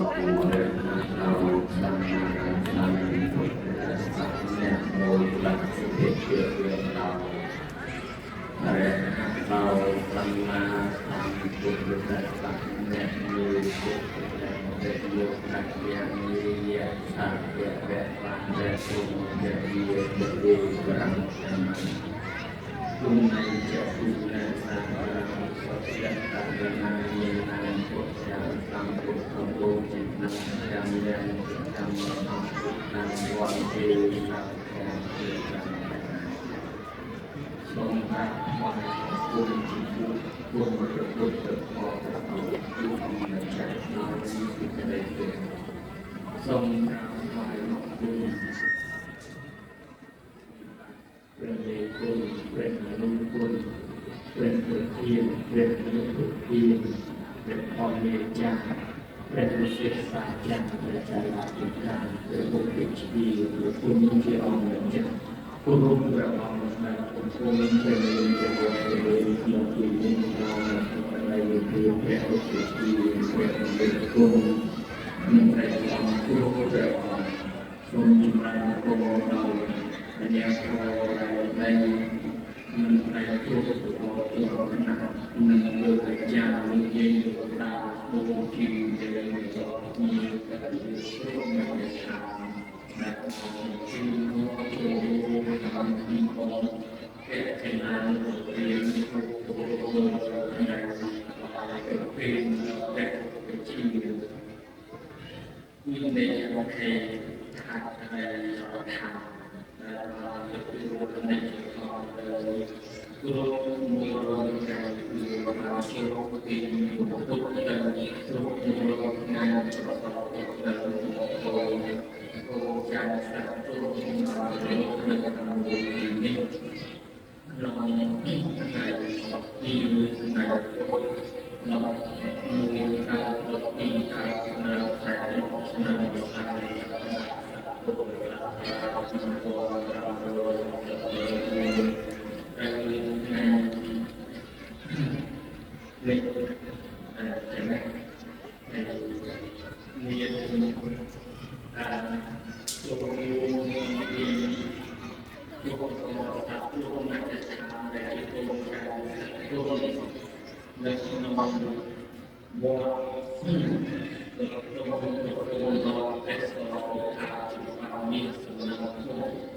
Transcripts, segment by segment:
រហោសម្មាសម្ពុទ្ធស្សៈនមោតស្សៈភិក្ខវេតោអរហោសម្មាសម្ពុទ្ធស្សៈនមោពុទ្ធស្សៈយោតយៈនិយៈសព្វៈវៈវៈទុយៈយៈវេប្រំគុណៃចគុណសារសុយៈតនាយេនពុទ្ធសម្ពុទ្ធោจิตนังยังยังธรรมะพุทธังวันเทสัพพะเทจังทรงพระวัยคุณคุณพระพุทธพระพุทธองค์จักรนาวิสุทธิเดชทรงพระวัยคุณพระเดชคุณพระอนุคุณพระพุทธีพระอนุพุทธีพระพรเมจาพระฤาษีสาจารย์พระจาราธิการพระบุตรชีพระคุณที่องค์เจ้าคุณพระองค์นั้นคุณพระเนรพระเนรที่ที่นี้เราอะไรคือพระฤาษีพระเดชคุณพระองค์คุณพระองค์ทรงมีพระโกเราอันนี้โกเราในมันพระโกเราตัวนั้นนั่นเรื่องจารุเยตาโมกิเดโตมีกระดูกโรคในทางและชื่อโมโตทำมีโอเอเทนาเรียนโตในเป็นแต่ชีวิตมีในโอเคขาดอะไรทางในตัวมูลใจคือเชื่อปีตุกตันสุขงานตันโตโตจันสัตตุนี่ลองในที่ในลองมูลการตีการเราใส่เราใส่นี่ใช่ไหมมีตัวมีตัวตัวมันจะทำแต่ตัวตัวในน้องว่าตัวตัวเอสโอมีสมอง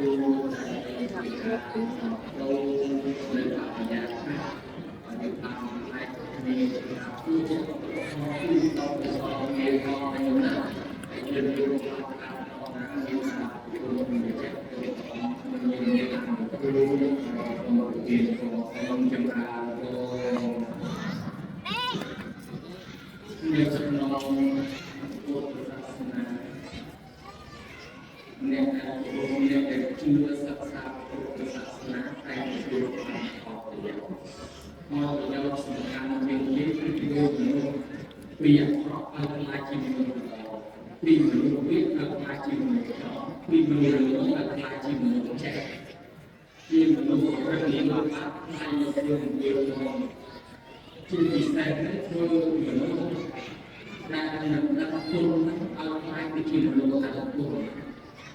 គោលដើម្បីជាការដូរនៅបរិយាកាសឲ្យបានផ្នែកគ្នាគួរគូតបសមានផងណាហើយយើងយកតាមតាមមានគុណមានចិត្តមានមានគ្រូមកជាសូមចម្រើនពរនៅក្នុងពុទ្ធសាសនាអ្នកដែលរួមអ្នកដែលជឿសិក្សាពុទ្ធសាសនាតែទទួលបានផលប្រយោជន៍ផលប្រយោជន៍សំខាន់ជាងគេគឺធ្វើមនុស្សពីអាក្រក់ឲ្យក្លាយជាមនុស្សល្អពីមនុស្សវាឲ្យក្លាយជាមនុស្សល្អពីមនុស្សល្ងឲ្យក្លាយជាមនុស្សចេះជាមនុស្សប្រព្រឹត្តបានក្លាយមកជាមនុស្សល្អជាពិសេសធ្វើមនុស្សដែលនឹងដឹងគុណនឹងឲ្យក្លាយទៅជាមនុស្សដឹងគុណ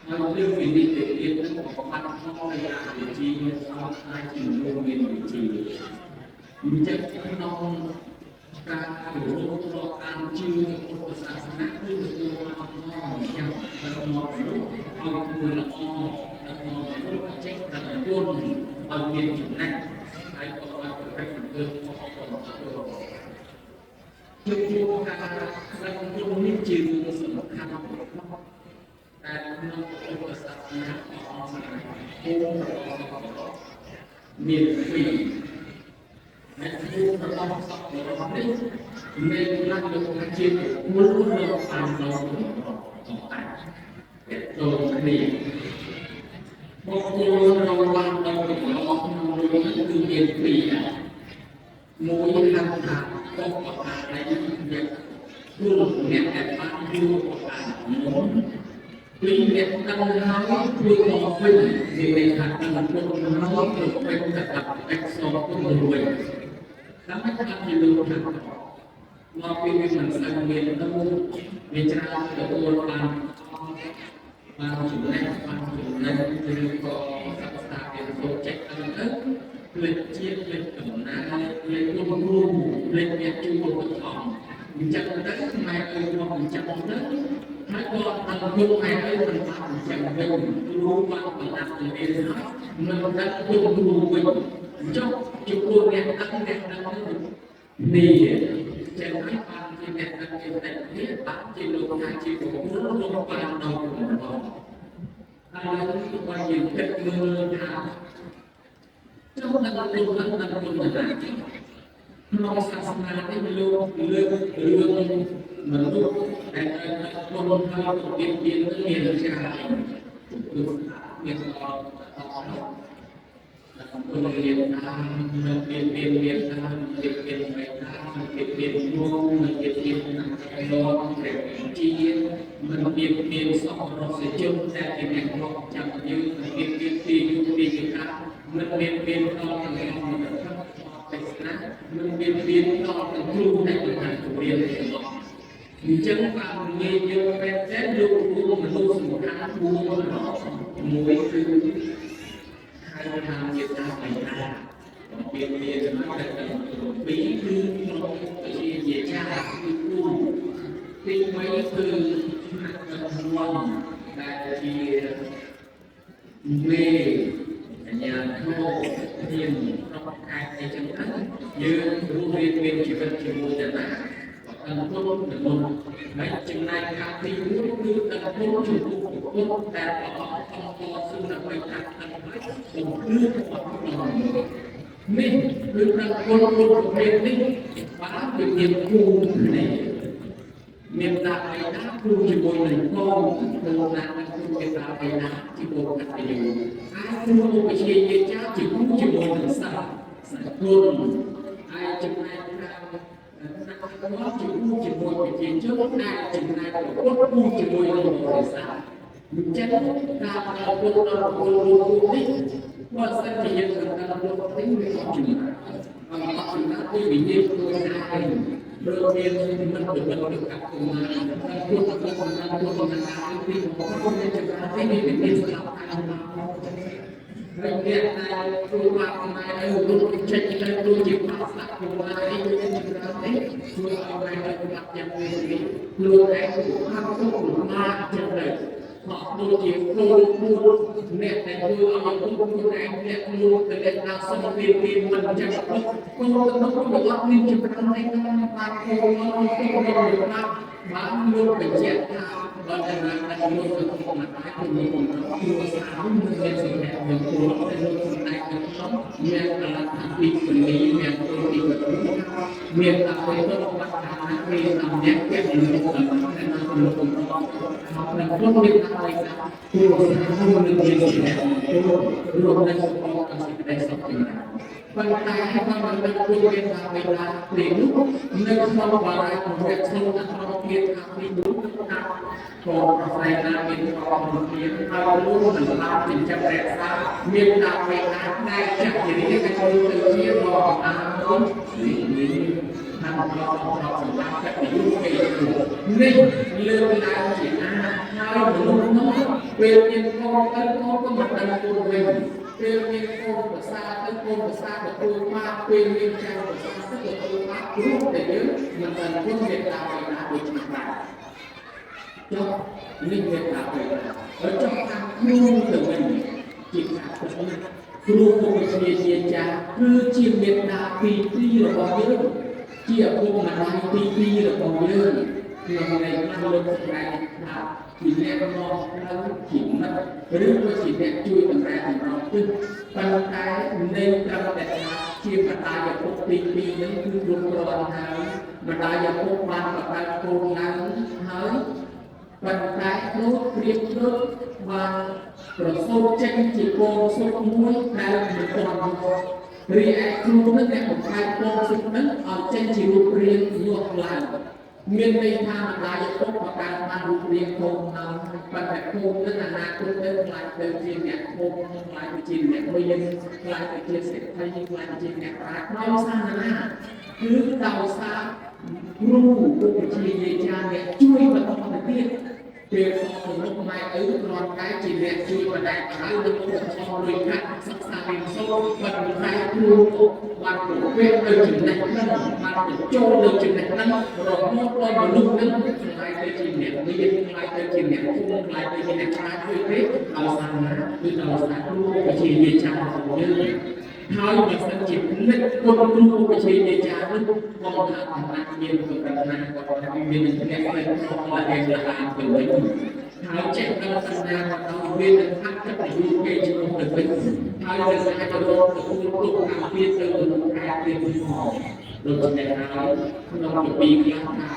ហើយរឿងវិនិច្ឆ័យទៀតនឹងបំបត្តិផងនៃអវិជ្ជាឲ្យក្លាយជាមនុស្សមានវិជ្ជាអញ្ចឹងក្នុងការគោរពរាប់អានជឿពុទ្ធសាសនាគឺទទួលបានផលយ៉ាងដល់មកមនុស្សឲ្យធ្វើល្អដល់មកមនុស្សចេះដឹងគុណឲ្យមានចំណេះហើយក៏ឲ្យប្រព្រឹត្តអំពើខុសៗ ជួបជួបការដឹងគុណនេះជារឿងសំខាន់បំផុតតែក្នុងពុទ្ធសាសនាព្រះអង្គសម្ដែងគោលរបស់សប្បុរសមានពីរអ្នកគោលរបស់សប្បុរសនេះមានខ្លះលោកថាជាគោលរបស់បានដល់របស់តែតទៅគ្នាបុគ្គលរងបានដល់របស់ក្នុងលោកនេះគឺមានពីរដែរមួយហៅថាបុព្វការីអ្នកគោលអ្នកដែលបានជួបប្រការមុនពីអ្នកដឹងហើយធ្វើមកវិញមានន័យថាដឹងគុណហើយធ្វើវិញទៅដល់អិចសងគុណវិញដើម្បីថាជាលោកថាមកពីវាមិនសូវមានទៅវាច្រើនទទួលបានបានចំណេះបានចំណេះឬក៏សិក្សារៀនសូត្រចេះដឹងទៅភ្លេចជាតិភ្លេចកំណើតភ្លេចគុណគ្រូភ្លេចអ្នកជួបឧបត្ថម្ភអញ្ចឹងទៅម៉ែឪមកអញ្ចឹងទៅហើយក៏ដឹងគុណម៉ែឪមិនបានអញ្ចឹងវិញគ្រូបានបណ្ដាប់ទៅរៀនហើយមិនដឹងគុណគ្រូវិញអញ្ចឹងចំពោះអ្នកដឹងអ្នកដឹងនេះចឹងហើយបានជាអ្នកដឹងជាតែនេះបានជាលោកថាជាបុគ្គលលោកបានដល់កំណត់ហើយបើយើងគិតមើលថាចុះដឹងគុណនឹងដឹងគុណណាក្នុងសាសនានេះលោកលើករឿងមនុស្សដែលត្រូវដឹងគុណហើយទៅមានមានមានច្រើនគឺមានដល់ដល់គុណរៀនតាមមានមានមានតាមមានមានបៃតាមមានមានគ្រូមានមានលោកព្រះជាមិនមានមានសពរសជនដែលជាអ្នកមកចាំយើងមានមានទីយុទ្ធទីកាមិនមានមានដល់ទាំងអង្គទេសនាមិនមានមានដល់ទាំងគ្រូដែលបានជម្រាបទាំងអស់អញ្ចឹងបានងាយយកមែនទែនលោកគ្រូមនុស្សសំខាន់4មួយគឺហៅថាជាតាបញ្ញាបំពេញមានចំណុចដែលទី2គឺក្នុងជាជាចាស់គឺគ្រូទី3គឺថ្នាក់ដឹកនាំដែលជាមេអញ្ញាធោធានក្នុងខេត្តអីចឹងទៅយើងរស់រានមានជីវិតជាមួយតែណាដឹងគុណនឹងមុនហើយចំណែកខាងទី1គឺដឹងគុណចំពោះបុគ្គលដែលព្រះអង្គតស៊ូដើម្បីកាត់ដឹងហើយបំភ្លឺរបស់ខ្លួននេះគឺដឹងគុណគុណប្រភេទនេះបានវាមានគូគ្នាមានតាបៃតាគូជាមួយនឹងកូនកូនណានឹងគូមានតាបៃតាជាកូនកតញ្ញូហើយគ្រូឧបជាយាចាជាគូជាមួយនឹងសិស្សសង្គមហើយចំណែកខាងថ្នាក់ដឹកនាំជាគូជាមួយប្រជាជនហើយចំណែកពុទ្ធគូជាមួយនឹងបរិស័ទអញ្ចឹងការប្រពុតដល់បុគ្គលរូបនេះបើសិនជាយើងមិនដឹងគុណនេះវាអត់ចំណេញអត់ចំណេញពីវិញ្ញាណខ្លួនឯងព្រោះមានមិត្តមិត្តកកុមារគុណគុណគុណគុណទីគុណមានចំណេញនេះវាមានស្រាប់តាមហើយអ្នកដែលគ្រូបាខ្មែរឪលោកចេញទៅដូចជាបាក់ស្លាប់កុមារនេះមានចំណេញនេះជួយឲ្យម៉ែឪបាក់យ៉ាងនេះខ្លួនឯងគឺខាងទុកលំបាកចឹងទៅ មកដូចជាគោលពួតអ្នកដែលធ្វើឲ្យពុកខ្លួនឯងអ្នកខ្លួនទៅអ្នកណាសុខភាពពីមិនចឹងពុកគោលទៅនោះក៏អត់មានចំណេញឯណាបានគោលមកទៅទៅណាបានលោកបញ្ជាក់ថាបើតែណាដែលលោកទៅក្នុងតែគឺមានគ្រួសារនឹងមានសុភមង្គលដែលលោកសម្ដែងនៅក្នុងមានកលថាពីពនីមានគោលទីបមានអរិយទៅបាត់ថាពីសំណាក់គេលោកដល់ណាលោកកំរងនឹងខ្លួនមានអរិយគ្រួសារនឹងមានសុភមង្គលរួមនឹងសុខភាពសេចក្តីសុខចម្រើនប៉ុន្តែបើមិនដឹងខ្លួនមានថាវេលាពេលនោះនៅក្នុងបារាយរយៈសូនក្នុងទៀតថាពីនោះថាក៏ប្រស័យណាមានប្រពន្ធមានហើយលោកមិនបានចិញ្ចឹមរក្សាមានតាមវេលាដែលចាក់ជានេះក៏ចូលទៅជាបរអាមុននេះខាងប្រកបសម្រាប់កតញ្ញូពេលនេះលើកឡើងជាអាហើយមនុស្សនោះពេលមានកូនទៅកូនក៏មិនដឹងខ្លួនវិញពេលមានកូនប្រសាទៅកូនប្រសាទទួលបាបពេលមានចៅប្រសាទៅទទួលបាបព្រោះតែយើងមិនដឹងខ្លួនមានតាមវេលាដូចនេះដែរចុះនេះមានតាមវេលាហើយចុះតាមគ្រូទៅវិញជាការពិតណាស់គ្រូពុទ្ធជាជាចាស់គឺជាមេត្តាទី2របស់យើងជាឪពុកម្ដាយទី2របស់យើងក្នុងន័យខ្លះលោកសម្ដែងថាជាអ្នកនាំផ្លូវជាមិត្តឬក៏ជាអ្នកជួយតម្រែតម្រង់ទិសប៉ុន្តែនៅត្រឹមតែថាជាម្ដាយឪពុកទី2នឹងគឺគ្រប់គ្រាន់ហើយម្ដាយឪពុកបានបង្កើតកូនឡើងហើយប៉ុន្តែលោកប្រៀបដូចបានប្រសូតចេញជាកូនសុខមួយដែលមិនទាន់រីឯគ្រូនឹងអ្នកបង្កើតកូនសុខនឹងឲ្យចេញជារូបរាងញាស់ឡើងមានន័យថាម្ដាយឪពុកបង្កើតបានរូបរាងកូនហើយប៉ុន្តែកូននឹងអនាគតទៅខ្លាចទៅជាអ្នកធំខ្លាចទៅជាអ្នកមានខ្លាចទៅជាសេដ្ឋីខ្លាចទៅជាអ្នកប្រាជ្ញដោយសារណាគឺដោយសារគ្រូពុទ្ធជាយាចាអ្នកជួយបន្តទៅទៀតពេលតទៅមុខម៉ែឪគ្រាន់តែជាអ្នកជួយបណ្ដែតបណ្ដោយនិងឧបត្ថម្ភលុយកាក់សិក្សារៀនសូត្រប៉ុន្តែគ្រូបានប្រពែនៅចំណេះដឹងបានបញ្ចូលនៅចំណេះដឹងរហូតដល់មនុស្សនឹងក្លាយទៅជាអ្នកមានក្លាយទៅជាអ្នកធំក្លាយទៅជាអ្នកប្រាជ្ញជួយទេដោយសារណាគឺដោយសារគ្រូវិជ្ជាយាចារបស់យើងហើយបើសិនជាភ្លេចគុណគ្រូវិជ្ជាយាចានោះបងថាឋានៈមានកម្រិតណាគាត់ថាមានអ្នកផ្សេងក្នុងលឯងលអានទៅវិញហើយចេះដឹងសញ្ញាដល់វានឹងហាក់ចិត្តយូរគេឈ្មោះទៅវិញហើយនឹងអាចរកទទួលទុកតាមទៀតទៅក្នុងខែទៀតផងដូច្នេះហើយក្នុងពីខ្លះថា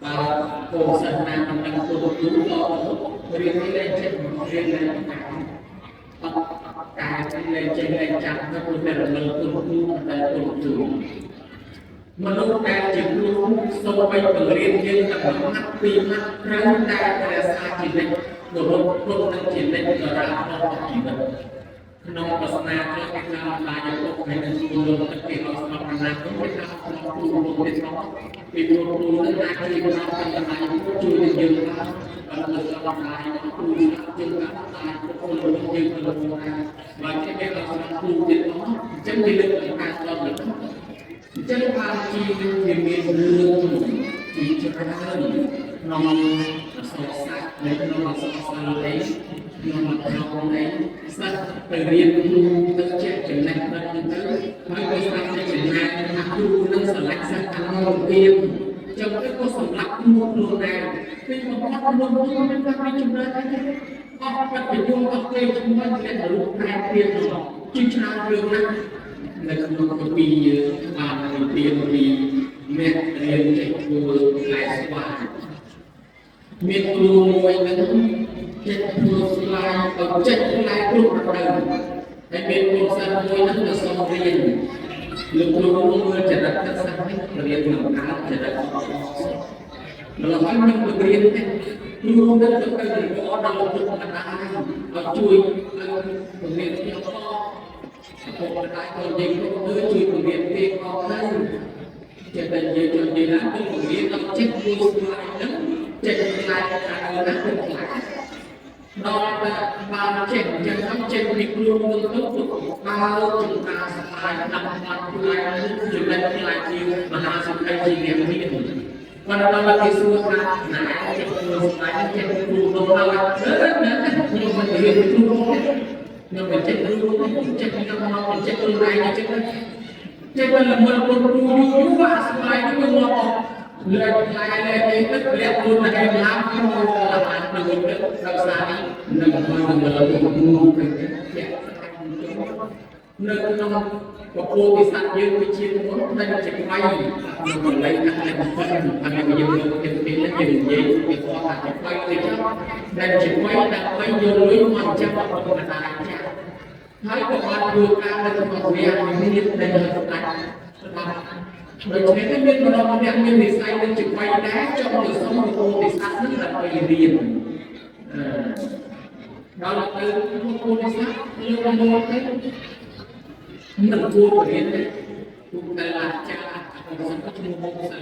បើកូនសិស្សណាមិនដឹងគុណគ្រូក៏រៀននេះលែងចេះរៀនលែងអត់កែលែងចេះលែងចាំទៅព្រោះតែរលឹកគុណគ្រូតែគុណគ្រូមនុស្សដែលជាគ្រូសូម្បីបង្រៀនយើងតែមួយម៉ាត់ពីរម៉ាត់ត្រូវតែរក្សាជានិច្ចរហូតគុណនឹងជានិច្ចដរាបដល់ជីវិតក្នុងសាសនាខ្លះគេថាម្ដាយឪពុកហើយនឹងគ្រូលោកទឹកគេឲ្យស្បណានោះគេថាក្នុងគ្រូលោកទៀតផងពីព្រោះគ្រូនឹងអាចជួយដល់ម្ដាយឪពុកជួយយើងបានបើមិនស្បម្ដាយគ្រូយើងក៏ម្ដាយឪពុកលោកយើងក៏លោកដែរបើគេគេឲ្យស្បគ្រូទៀតផងអញ្ចឹងវាលើកឡើងការដល់លោកអញ្ចឹងបានជាវាមានរឿងជាច្រើនក្នុងអក្សរសាស្ត្រនៅក្នុងអក្សរសាស្ត្រអីក្នុងអក្សរអីសិស្សទៅរៀនគ្រូទៅចេះចំណេះដឹងទៅហើយក៏ស្រាប់តែចំណេះថាគ្រូនឹងស្រឡាញ់សិស្សខាងនោះទៀតចឹងទៅក៏សម្រាប់គ្រូខ្លួនឯងពីបំផុតខ្លួនខ្លួនមិនបានមានចំណេះអីទេអស់បច្ចុប្បន្នអស់គេឈ្មោះអ្នករូបថែទៀតជាច្រើនរឿងណាស់នៅក្នុងគម្ពីរយើងបាននិទានពីអ្នករៀនចេះធ្វើផ្លែស្វាយមានគ្រូមួយនឹងចេះធ្វើស្លាយឲ្យចេះផ្លែគ្រប់រដូវហើយមានគ្រូសិស្សមួយនឹងទៅសុំរៀនលោកគ្រូមើលចរិតសិស្សនេះរៀនមិនកើតចរិតម្ល៉េះហើយមិនទៅរៀនទេគ្រូនឹងទៅទៅរកដល់លោកគ្រូម្ដាយឲ្យជួយឲ្យរៀនខ្ញុំផងឪពុកម្ដាយក៏និយាយគ្រប់ទៅជួយបង្រៀនគេផងទៅចេះតែនិយាយជួយនិយាយណាទៅបង្រៀនដល់ចេះមួយស្លាយហ្នឹងចេះខ្លាចថាណាទៅខ្លាចដល់តែបានចេះអញ្ចឹងហើយចេះពីគ្រូនឹងទៅបើចំការស្លាយតាមបានខ្លាចចំណេះខ្លាចជាមហាសង្ឃជាអ្នកមាន គាត់ដល់គេសួរថាណែចេះធ្វើស្ដាយចេះគ្រូនោះហើយណាខ្ញុំមិនរៀនគ្រូខ្ញុំមិនចេះគ្រូខ្ញុំចេះខ្ញុំមកចេះខ្លួនឯងចេះចេះមិនល្មើខ្លួនគ្រូយូរយូរអាស្មាយនេះមកអស់លើកផ្លែលេអីទឹកលាក់ខ្លួនឯងឡើងក្នុងអានខ្លួនទឹកដោយសារនេះនឹងមកមើលគ្រូទៅជានៅក្នុងពពោធិសត្វយើងវិជាមុនដែលជាក្បៃក្នុងកន្លែងណាស់ដែលអានេះយើងលើកទៅពេលយើងនិយាយពីគាត់ថាជាក្បៃទៅចុះដែលជាក្បៃដើម្បីយកលុយមកចាំឪពុកម្ដាយចាស់ហើយក៏បានធ្វើការនៅក្នុងវគ្គនេះដែលយើងស្ដាច់ស្ដាប់ដូច្នេះមានមនុស្សម្នាក់មាននិស្ស័យនឹងជាក្បៃដែរចង់ទៅសុំពពោធិសត្វនឹងដើម្បីរៀនអឺដល់ទៅពពោធិសត្វលើកមកទៅមិនគួររៀនទេទូទៅអាចារ្យអកុសលឈ្មោះមកសិន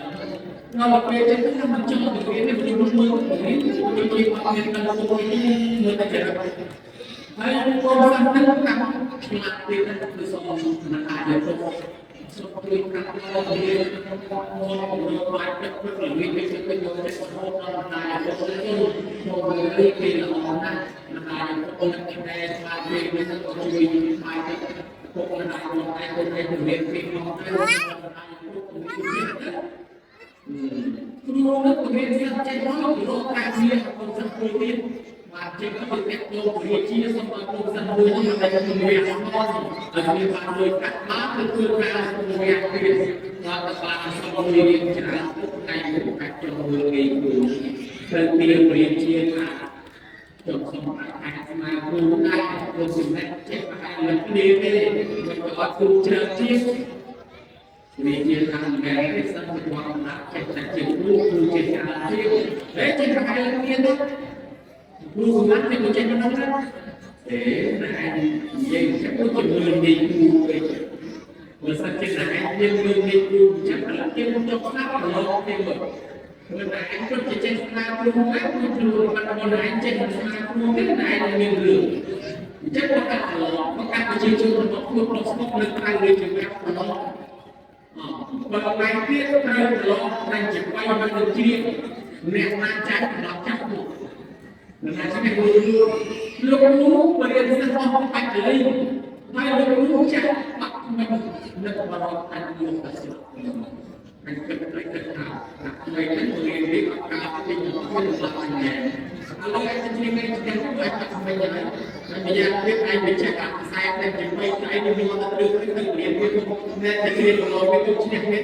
ដល់ពេលចឹងទៅមិនចង់ទៅរៀនទេព្រោះមើលទៅរៀនដូចជាអត់មានដល់ទៅមើលតែចិត្តហើយកូនសិស្សហ្នឹងកាប់ឆ្លាតទៀតគឺសូមមិនអាចទៅសូមជួយកាប់មករៀនមករៀនបាយទឹកព្រឹកល្ងាចទៅទៅយកចិត្តរហូតដល់តែទៅទៅមករៀនគេល្អណាស់ម្ដាយកូនតែស្មារតីវិញក៏ជួយបាយទឹកពុកម្ដាយខ្លួនឯងខ្លួនឯងរៀនពីមកទៅគ្រូនឹងរៀនសិស្សចេះមករកការងារកូនសិស្សមួយទៀតបាទចេះទៅតាក់ទងរាជាសូមឲ្យកូនសិស្សមួយនេះតែជំនឿអត់ឲ្យមានបានលុយកាក់បានទៅធ្វើការជំនឿទៀតដល់ទៅបានសូមរៀនច្រើនថ្ងៃមួយកាច់ចុងមើលងាយគ្រូទៅទៀងរាជាថាចុះសូមអាចស្មាគ្រូដែរគ្រូសម្រាប់ចេះប្រហែលលើគ្នាទេមិនក៏អត់គ្រូច្រើនជាងវាជាខាងមែនទេសិនទៅមកណាចេះតែជាគ្រូគ្រូចេះច្រើនជាងតែចេះប្រហែលគ្នាទេគ្រូសម្រាប់ចេះចេះប៉ុណ្ណឹងទេណែនិយាយចឹងដូចជាមើលងាយគ្រូពេកបើសិនជាណែយើងមើលងាយគ្រូចឹងឥឡូវគេមកចុះស្ដាប់ប្រឡងគេមើលមើលណែពិតជាចេះស្ដាប់គ្រូណាគ្រូគ្រូមិនមុនឯងចេះស្ដាប់គ្រូទេណែមានរឿងអញ្ចឹងមកកាត់ប្រឡងមកកាត់ប្រជាជនរបស់ខ្លួនក្នុងស្រុកនៅក្រៅរាជវគ្គប្រឡងបើថ្ងៃទៀតត្រូវប្រឡងដាច់ជាបៃមកនឹងជ្រៀងអ្នកណាចាច់ដល់ចាប់មកណាជាគ្រូលោកគ្រូបរៀនសិស្សអស់បាច់លីហើយលោកគ្រូចាក់បាក់មិននឹកបរោអញលោកទៅស្អញគិតទៅគិតថាថ្ងៃនេះរៀននេះអត់កើតទីខ្លួនរបស់អញណែឥឡូវអញជាងនេះខ្ញុំអាចបាក់មិនហើយម្យ៉ាងទៀតឯងវាចេះអាខ្សែតែជាបីឯងនេះមកទៅរឿងទៅរៀនវាណែតែរៀនប្រឡងវាទៅឈ្នះវា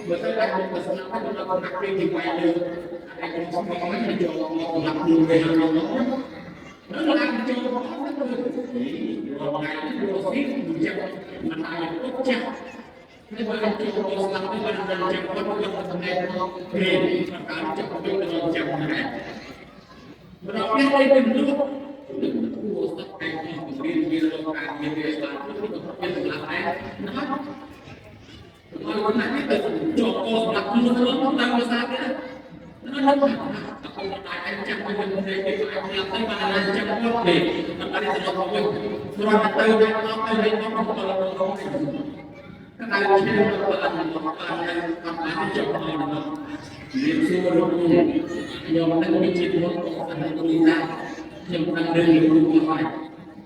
បើទៅអាចមកទៅស្លាប់ទៅដល់ណាក់ពេលទីវាយលើឯងខ្ញុំស្មងហ្នឹងយកមកសម្រាប់ខ្លួនវាហើយនោះដល់ឡើងចូលមកទៅរងថ្ងៃនេះរស់ស៊ីចាំមិនអាចទុកចាស់នេះបើចូលទៅស្លាប់ទៅបានចាំគាត់យកតំណែងមករៀនការចាប់ទៅដល់ចាំណាម្ដងនេះទៅលុះគួរស្ដាប់តែរៀនវាលោកការមានវាស្លាប់ទៅមានសម្រាប់ដែរណាហើយណានេះទៅជាប់កសម្រាប់ខ្លួនទៅតាមភាសាទៀតណានោះអត់អាចអញចាំទៅវិញទេគេអាចស្លាប់ទៅបានណាចាំគាត់ទេអត់បានទៅមកវិញគ្រាន់តែទៅមកទៅវិញមកទៅដល់ក្តៅឈាមទៅអត់មកបានអត់បានចប់មករៀនសួរលោកគ្រូខ្ញុំនឹងមានជាតិមុនកុំស្ដាប់គ្រូណាខ្ញុំដឹងរឿងលោកគ្រូហើយ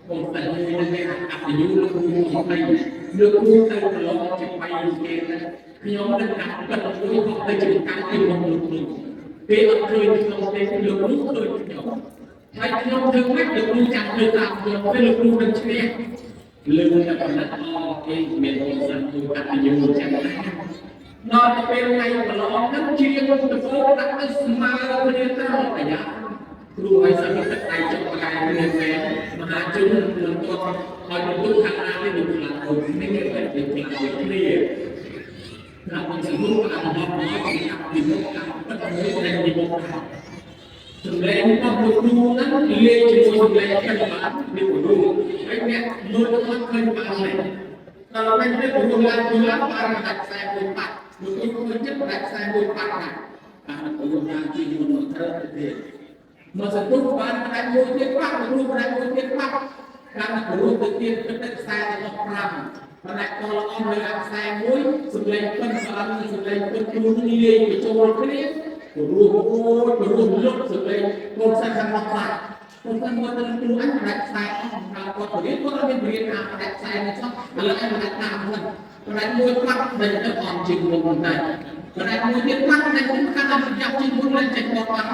កុំតែមួយនេះអត្តយុលោកគ្រូមកទៅលោកគ្រូទៅប្រឡងជាបៃគេណាខ្ញុំនឹងដាក់ពិតមួយមកទៅជាកម្មពីមុខលោកគ្រូគេអត់ឃើញខ្ញុំទេលោកគ្រូឃើញខ្ញុំហើយខ្ញុំធ្វើម៉េចលោកគ្រូចាំធ្វើតាមខ្ញុំពេលលោកគ្រូនឹងឈ្នះលើតែប៉ុណ្ណឹងអគេមានគុណសិនគឺអត្តយុចាំណាដល់ទៅពេលថ្ងៃប្រឡងហ្នឹងជ្រៀងទៅពោដាក់ទៅស្មើគ្នាទៅអាយ៉ាគ្រូឲ្យសិស្សទឹកដៃចុកប្រកែគ្នាមែនមហាជនមិនគាត់ឲ្យបន្ទុកខាងណានេះដូចខ្លាំងដូចនេះគេបែបដូចខ្លាំងដូចគ្នាណាមិនស្រួលអានមកមកពីអាពីមុខអាពិតមួយនៃពីមុខសម្លេងរបស់លោកគ្រូហ្នឹងលាយជាមួយសម្លេងខ្ញុំបាននេះគ្រូហើយអ្នកមើលអត់ឃើញបានទេដល់ពេលនេះគ្រូឡើងគ្រូឡើងបានដាច់ខ្សែមួយបាត់លោកគ្រូឃើញចិត្តដាច់ខ្សែមួយបាត់ណាអាគ្រូឡើងជាមុនមកត្រូវទេមកសន្ទុះបានផ្នែកមួយទៀតបាត់គ្រូផ្នែកមួយទៀតបាត់កាន់គ្រូទៅទៀតទឹកខ្សែទាំងអស់5ផ្នែកកលអស់នៅអាខ្សែមួយសម្លេងពិនស្អាតសម្លេងពិនគ្រូនឹងលាយបញ្ចូលគ្នា ព្រោះអូយព្រោះលុបសលេងកូនសិស្សខាងមកខ្លាចកូនសិស្សមើលទៅគ្រូអញផ្ដាច់ខ្សែអស់ហើយគាត់រៀនគាត់អត់មានរៀនអាផ្ដាច់ខ្សែនេះសោះឥឡូវអញផ្ដាច់តាមហ្នឹងផ្ដាច់មួយផ្លាត់ដេញទៅអន់ជាងមុនដែរផ្ដាច់មួយទៀតផ្លាត់ដេញទៅកាន់តែប្រយ័ត្នជាងមុនឡើងចេញមកបាត់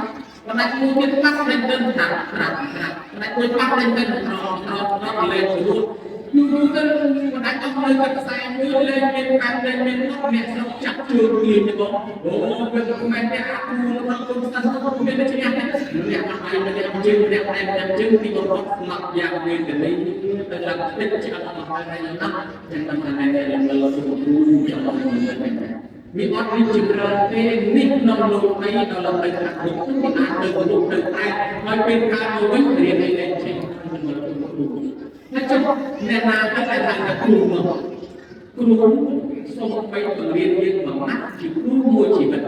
ផ្ដាច់មួយទៀតផ្លាត់ដេញទៅត្រាក់ត្រាក់ត្រាក់ផ្ដាច់មួយផ្លាត់ដេញទៅក្រក្រក្រលេងរួចយូរយូរទៅមិនអាចអស់នៅតែខ្សែមួយលេងមានកាន់លេងមានមកអ្នកស្រុកចាប់ជើងទាញទៅបងអូវាមិនមែនតែអាគូរបស់គុំសិនទៅមានតែឈ្នះទេម្នាក់មកដៃម្នាក់ជើងម្នាក់ដៃម្នាក់ជើងទីបំផុតស្លាប់យ៉ាងវេទនាទៅឡើងទឹកឆ្អឹងមកហើយណាចឹងមិនថាតែលំលើទូទូចាំមកវិញវាអត់រីកចម្រើនទេនេះក្នុងលោកនេះដល់ទៅខាងមុខវាអាចទៅលោកទៅតែហើយពេលកើតមកវិញរៀនអីលែងចេះមិនមកគ្រូហើយចុះអ្នកណាទៅតែថាគ្រូមកគ្រូសូមបីបង្រៀនយើងមួយម៉ាត់ជាគ្រូមួយជីវិត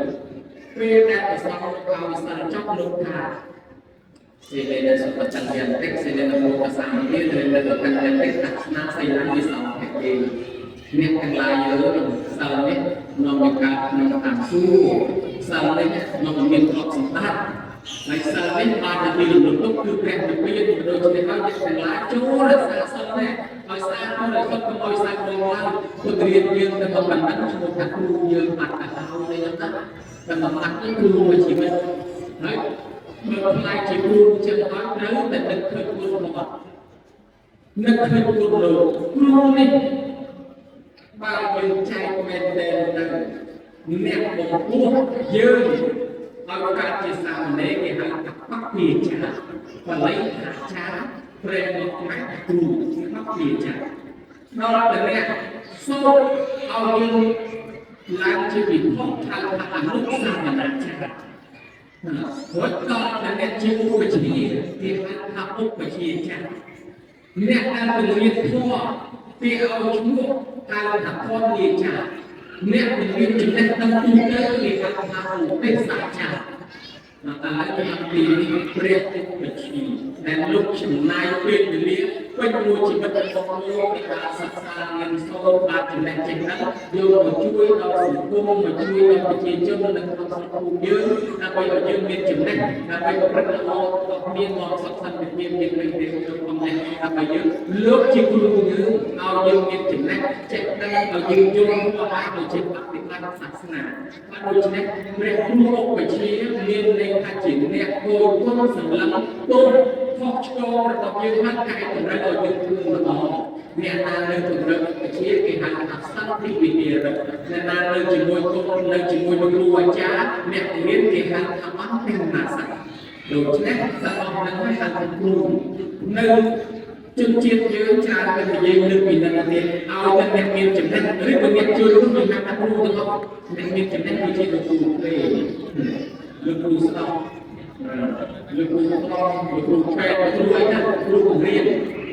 ពេលដែលប្រសងឲ្យសិលចប់លោកថា សីលេនសុបចន្ទយន្តិសីលេនមោកសាមនិលេនកញ្ញតិអស្នាសីលវិសោភេអ្នកទាំងឡាយអើយសិលនេះនាំឲ្យកើតក្នុងតាមសួគ៌សិលនេះនាំឲ្យមានទ្រព្យសម្បត្តិហើយសិលនេះបានជាទីរំលឹកទុកគឺព្រះនិព្វានដូច្នេះហើយអ្នកទាំងឡាយចូលរក្សាសិលនេះឲ្យស្អាតបរិសុទ្ធកុំឲ្យសាច់បងឡើងពុទ្ធរៀនយើងទៅមកបណ្ដឹងឈ្មោះថាគ្រូយើងបាត់ទៅហើយនេះណាតែមកបាត់នេះគ្រូមួយជីវិតហើយបើខ្លាចជាគ្រូចឹងហើយត្រូវតែនឹកឃើញគ្រូមកនឹកឃើញគ្រូលោកគ្រូនេះបើយើងចែកមែនទែនទៅអ្នកបំពោះយើងឲ្យកើតជាសាមណេរគេហៅថាបព្វាចាបល័យថាចាព្រះមកខ្មែរគ្រូបព្វាចាដល់តែអ្នកសូត្រឲ្យយើងឡើងជាវិភពហៅថាអនុសាមណចារួចដល់តែអ្នកជាឧបជាគេហៅថាឧបជាចាអ្នកដែលពង្រៀនធម៌គេឲ្យឈ្មោះហៅថាធម៌លាចាអ្នកពង្រៀនចំណេះដឹងទូទៅគេហៅថាឧបេសចាតែក្នុងទីនេះព្រះឧបជាដែលលោកចំណាយពេលវេលាពេញមួយជីវិតរបស់លោកในការសិក្សារៀនសូត្របានចំណេះចេះដឹងយកមកជួយដល់សង្គមមកជួយដល់ប្រជាជននៅក្នុងសង្គមយើងដើម្បីឲ្យយើងមានចំណេះដើម្បីប្រព្រឹត្តល្អដល់គ្នាមកសុខសន្តិភាពមានពេលវេលាក្នុងនេះដើម្បីយើងលោកជាគ្រូយើងឲ្យយើងមានចំណេះចេះដឹងឲ្យយើងយល់ធម៌ឲ្យជាបប្រតិបត្តិសាសនាបាទដូច្នេះព្រះគ្រូឧបជាមានន័យថាជាអ្នកគោគុណសម្លឹងទោសខុសឆ្គងរបស់យើងហើយកែតម្រូវឲ្យយើងធ្វើល្អអ្នកណានៅកម្រិតឧបជាគេហៅថាសន្តិវិហារិកអ្នកណានៅជាមួយគុណនៅជាមួយលោកគ្រូអាចារ្យអ្នករៀនគេហៅថាអន្តរណាស័កដូច្នេះទាំងអស់ហ្នឹងហៅថាគ្រូនៅជនជាតិយើងច្រើនតែនិយាយលើកពីនឹងទៀតឲ្យតែអ្នកមានចំណេះឬក៏អ្នកជួយនោះគេហៅថាគ្រូទាំងអស់អ្នកមានចំណេះគឺជាលោកគ្រូទេលោកគ្រូស្ដោះលោកគ្រូខ្លងលោកគ្រូពេទ្យលោកគ្រូអីណាគ្រូបង្រៀន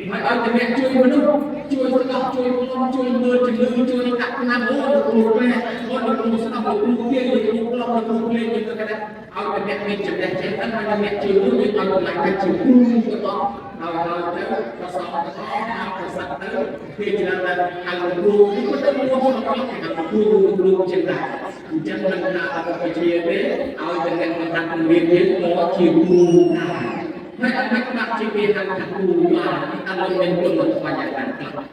ហើយឲ្យតែអ្នកជួយមនុស្សជួយស្ដោះជួយខ្លងជួយមើលជំងឺជួយដាក់ថ្នាំអូលោកគ្រូពេទ្យអូលោកគ្រូស្ដោះលោកគ្រូទាលោកគ្រូខ្លងលោកគ្រូភ្លេងយើងទៅគេឲ្យតែអ្នកមានចំណេះចេះដឹងហើយអ្នកជួយមនុស្សយើងឲ្យតម្លៃថាជាគ្រូទាំងអស់ហើយហើយទៅប្រសងទាំងអស់ហើយប្រសឹកទៅគេច្រើនតែហៅគ្រូនេះក៏ទៅមួយមកគេហៅគ្រូគ្រូជាងដែរអញ្ចឹងមិនថាអត់ជាទេឲ្យតែអ្នកមកដាក់បង្រៀនយើងក៏ជាគ្រូដែរហើយអត់មិនបាក់ជាគេហៅថាគ្រូបានអត់មានគុណធម៌យ៉ាងណាខ្លះ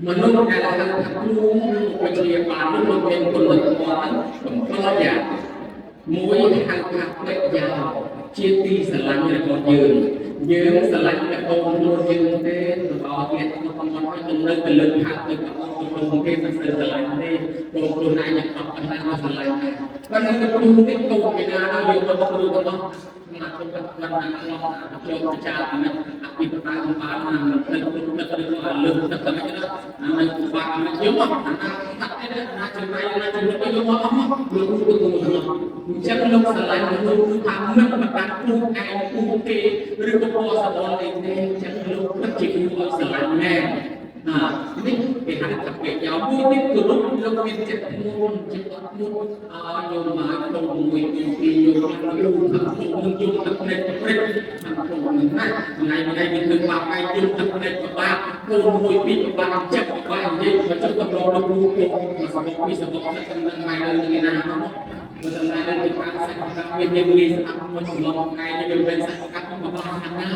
មនុស្សដែលហៅថាគ្រូឬឧបជាបាននោះលោកមានគុណធម៌ហ្នឹង7យ៉ាងមួយហៅថាបិយាជាទីស្រឡាញ់របស់យើងយើងស្រឡាញ់តែកូនខ្លួនយើងទេរបស់អ្នកក្នុងកំណត់ឲ្យទៅនៅទៅលើខាងទៅកូនខ្លួនគេមិនស្ទើរស្រឡាញ់ទេកូនខ្លួនឯងយ៉ាងអត់ប៉ុណ្ណាមកស្រឡាញ់ដែរប៉ុន្តែគ្រូនេះកូនពីណាដល់យើងទៅគ្រូទាំងអស់ណាគុណគាត់ណាខ្លងចូលចារណាអភិបបាលបានណាទៅទៅទៅទៅលើទៅទៅណាអានឹងបាក់ណាយកមកអាណាតាក់ទេណាចំណៃណាចំណុចយកមកអស់មកលោកគ្រូទៅទៅអញ្ចឹងលោកស្រឡាញ់មនុស្សគឺថាមិនបដាពូឯងពូគេឬក៏ពណ៌សបល់អីទេអញ្ចឹងលោកពិតជាគ្រូឲ្យស្រឡាញ់មែនណានេះគេហៅថាពេកយោមួយនេះគោរពលោកមានចិត្តធ្ងន់ចិត្តអត់ធ្ងន់ឲ្យយកមកទៅមួយពីរយកមកលោកថានឹងយកទឹកភ្នែកព្រឹកខាងក្នុងនឹងណាថ្ងៃថ្ងៃមានធ្វើបាបឯងយកទឹកភ្នែកពិបាកកូនមួយពីរពិបាកចិត្តពិបាកនិយាយមកចុះទៅរកលោកគ្រូមកសបុកពីសបុកទៅនឹងម៉ែនៅនឹងណាមក បើតែនៅទីខាងសាច់កាត់វិញយើងងាយស្ដាប់មួយកំឡុងថ្ងៃនេះវាមិនសាច់កាត់មកបានខាងណា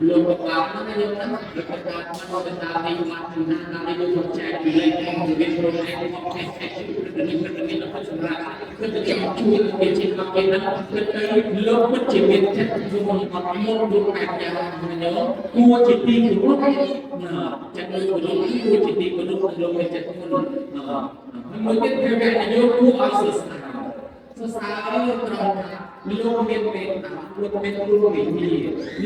លោកក៏បានណាយើងណាលោកក៏បានមកទៅតាមនេះមកពីណាតាមនេះលោកចែកពីលេខของវិទ្យាខ្លួនឯងមកនេះនេះនេះនេះសម្រាប់គឺទៅជួយគេជាមកគេណាគឺទៅលោកពិតជាមានចិត្តរួមអត់មុនរួមបែបយ៉ាងញោមគួរជាទីគោរពណាចិត្តលោកគោរពគួរជាទីគោរពលោកមានចិត្តមុនមួយទៀតគឺវនយោគួរឲ្យសរសើរសរសើរត្រង់ថាលោកមានមេត្តាលោកមានគ្រូវិញ្ញា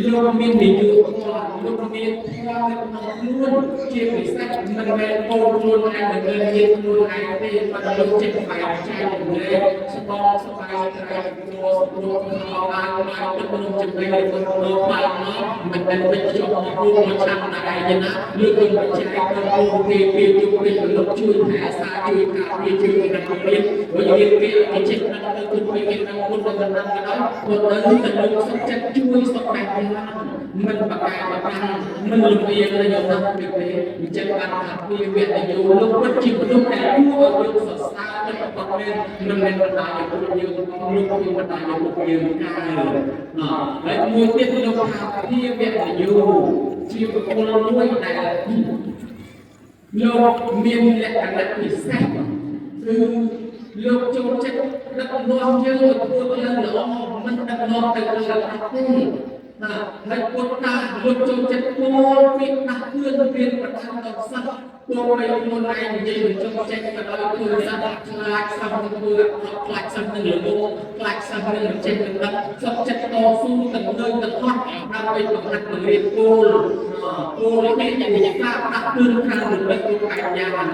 លោកមាននិយោធម៌លោកមានធម៌នៅក្នុងខ្លួនជាពិសេសមិនមែនកូនខ្លួនឯងមិនមែនញាតិខ្លួនឯងទេប៉ុន្តែលោកចេះបែងចែករំលែកស្បស្បាយត្រែកគ្រួគ្រួមកបានបានទឹកនំចំណីរបស់លោកបានមកមិនមែនវិញចុះមករួមមកឆាំតែឯងណាលោកនឹងចែកទៅអូគេពេលយុគពេលលោកជួយថែសារជួយការពារជួយដល់រៀនព្រោះរៀនគេគេចេះដល់ទៅគុណគេដល់គុណដល់ដល់ក៏ដោយព្រោះទៅទៅលោកសុខចិត្តជួយសុខបែបយ៉ាងមិនបកកែបកាន់មិនលំអៀងទៅយកណាពីទេអញ្ចឹងបានថាពីវគ្គយោលោកពិតជាមនុស្សដែលគួរឲ្យយើងសរសើរពិតប្រាកដមែនមិនមែនបណ្ដាលឲ្យពួកយើងលោកគឺបណ្ដាលឲ្យពួកយើងកើអហើយមួយទៀតលោកថាពីវគ្គយោជាបុគ្គលមួយដែលលោកមានលក្ខណៈពិសេសគឺលោកចូលចិត្តដឹកនាំយើងឲ្យធ្វើផ្លូវល្អមិនដឹកនាំទៅផ្លូវអាក្រក់ទេណាហើយពុទ្ធតាលោកចូលចិត្តពោលពាក្យដាស់តឿនមានប្រធានដល់សិស្សពលបីខ្លួនឯងនិយាយមិនចង់ចេញក៏ដោយធ្វើសិស្សខ្លាចសិស្សនឹងធ្វើអាក្រក់ខ្លាចសិស្សនឹងល្ងងខ្លាចសិស្សនឹងមិនចេះនឹងដឹងសុខចិត្តតស៊ូទាំងនៅទាំងហត់ដើម្បីបង្ហាត់បង្រៀនគោលគោលនេះជាការដាស់តឿនខាងរំលឹកលោកបែបយ៉ាង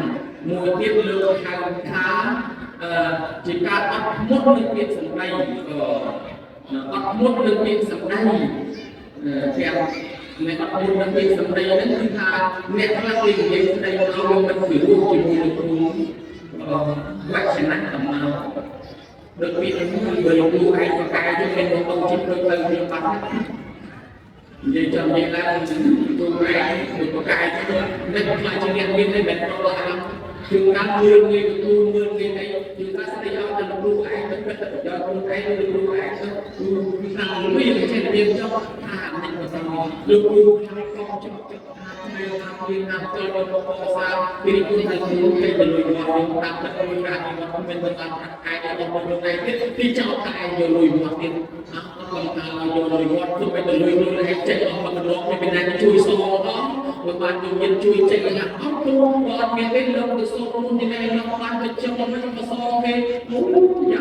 មួយទៀតលោកហៅថាជាការអត់ធ្មត់នឹងពាក្យសម្ដីអត់ធ្មត់នឹងពាក្យសម្ដីទាំងអ្នកអត់ធ្មត់នឹងពាក្យសម្ដីហ្នឹងគឺថាអ្នកខ្លះគេនិយាយស្ដីមកវាមិនពិរោះជាមួយនឹងគ្រូវចនៈតំណោដូចពាក្យហ្នឹងបើលោកគ្រូឯងបកកែយើងមានមកទៅជិះទៅទៅយើងបាត់និយាយចំនិយាយឡើងគ្រូឯងមួយបកកែទៅអ្នកខ្លះជាអ្នកមានទេមិនប្រកអាជួនកាលមើលងាយទទួលមើលងាយអីជួនកាលស្ដីឲ្យទៅលោកគ្រូឯងទៅពិតទៅប្រយោជន៍ខ្លួនឯងលោកគ្រូឯងទៅគឺថាលុយចេះតែមានចុះថាមិនទៅលោកគ្រូថាកុំចុះចុះថាធ្វើថាមានណាចូលមកកសាពីគុណទៅគ្រូគេទៅលុយមកយើងតាមទឹកលុយរាមកមិនមិនតាមប្រាក់ខែរបស់លោកឯងទៀតទីចោលតែឯងយកលុយមកទៀតអត់គាត់ថាយកលុយមកទោះបីទៅលុយលុយឯងចេញអស់មកលោកមានណាជួយសងផងបើបានយកមានជួយចេញអត់គ្រូបើអត់មានទេលោកទៅសូមមុនទីនេះលោកបានទៅចុះមកមកសងគេអូយ៉ា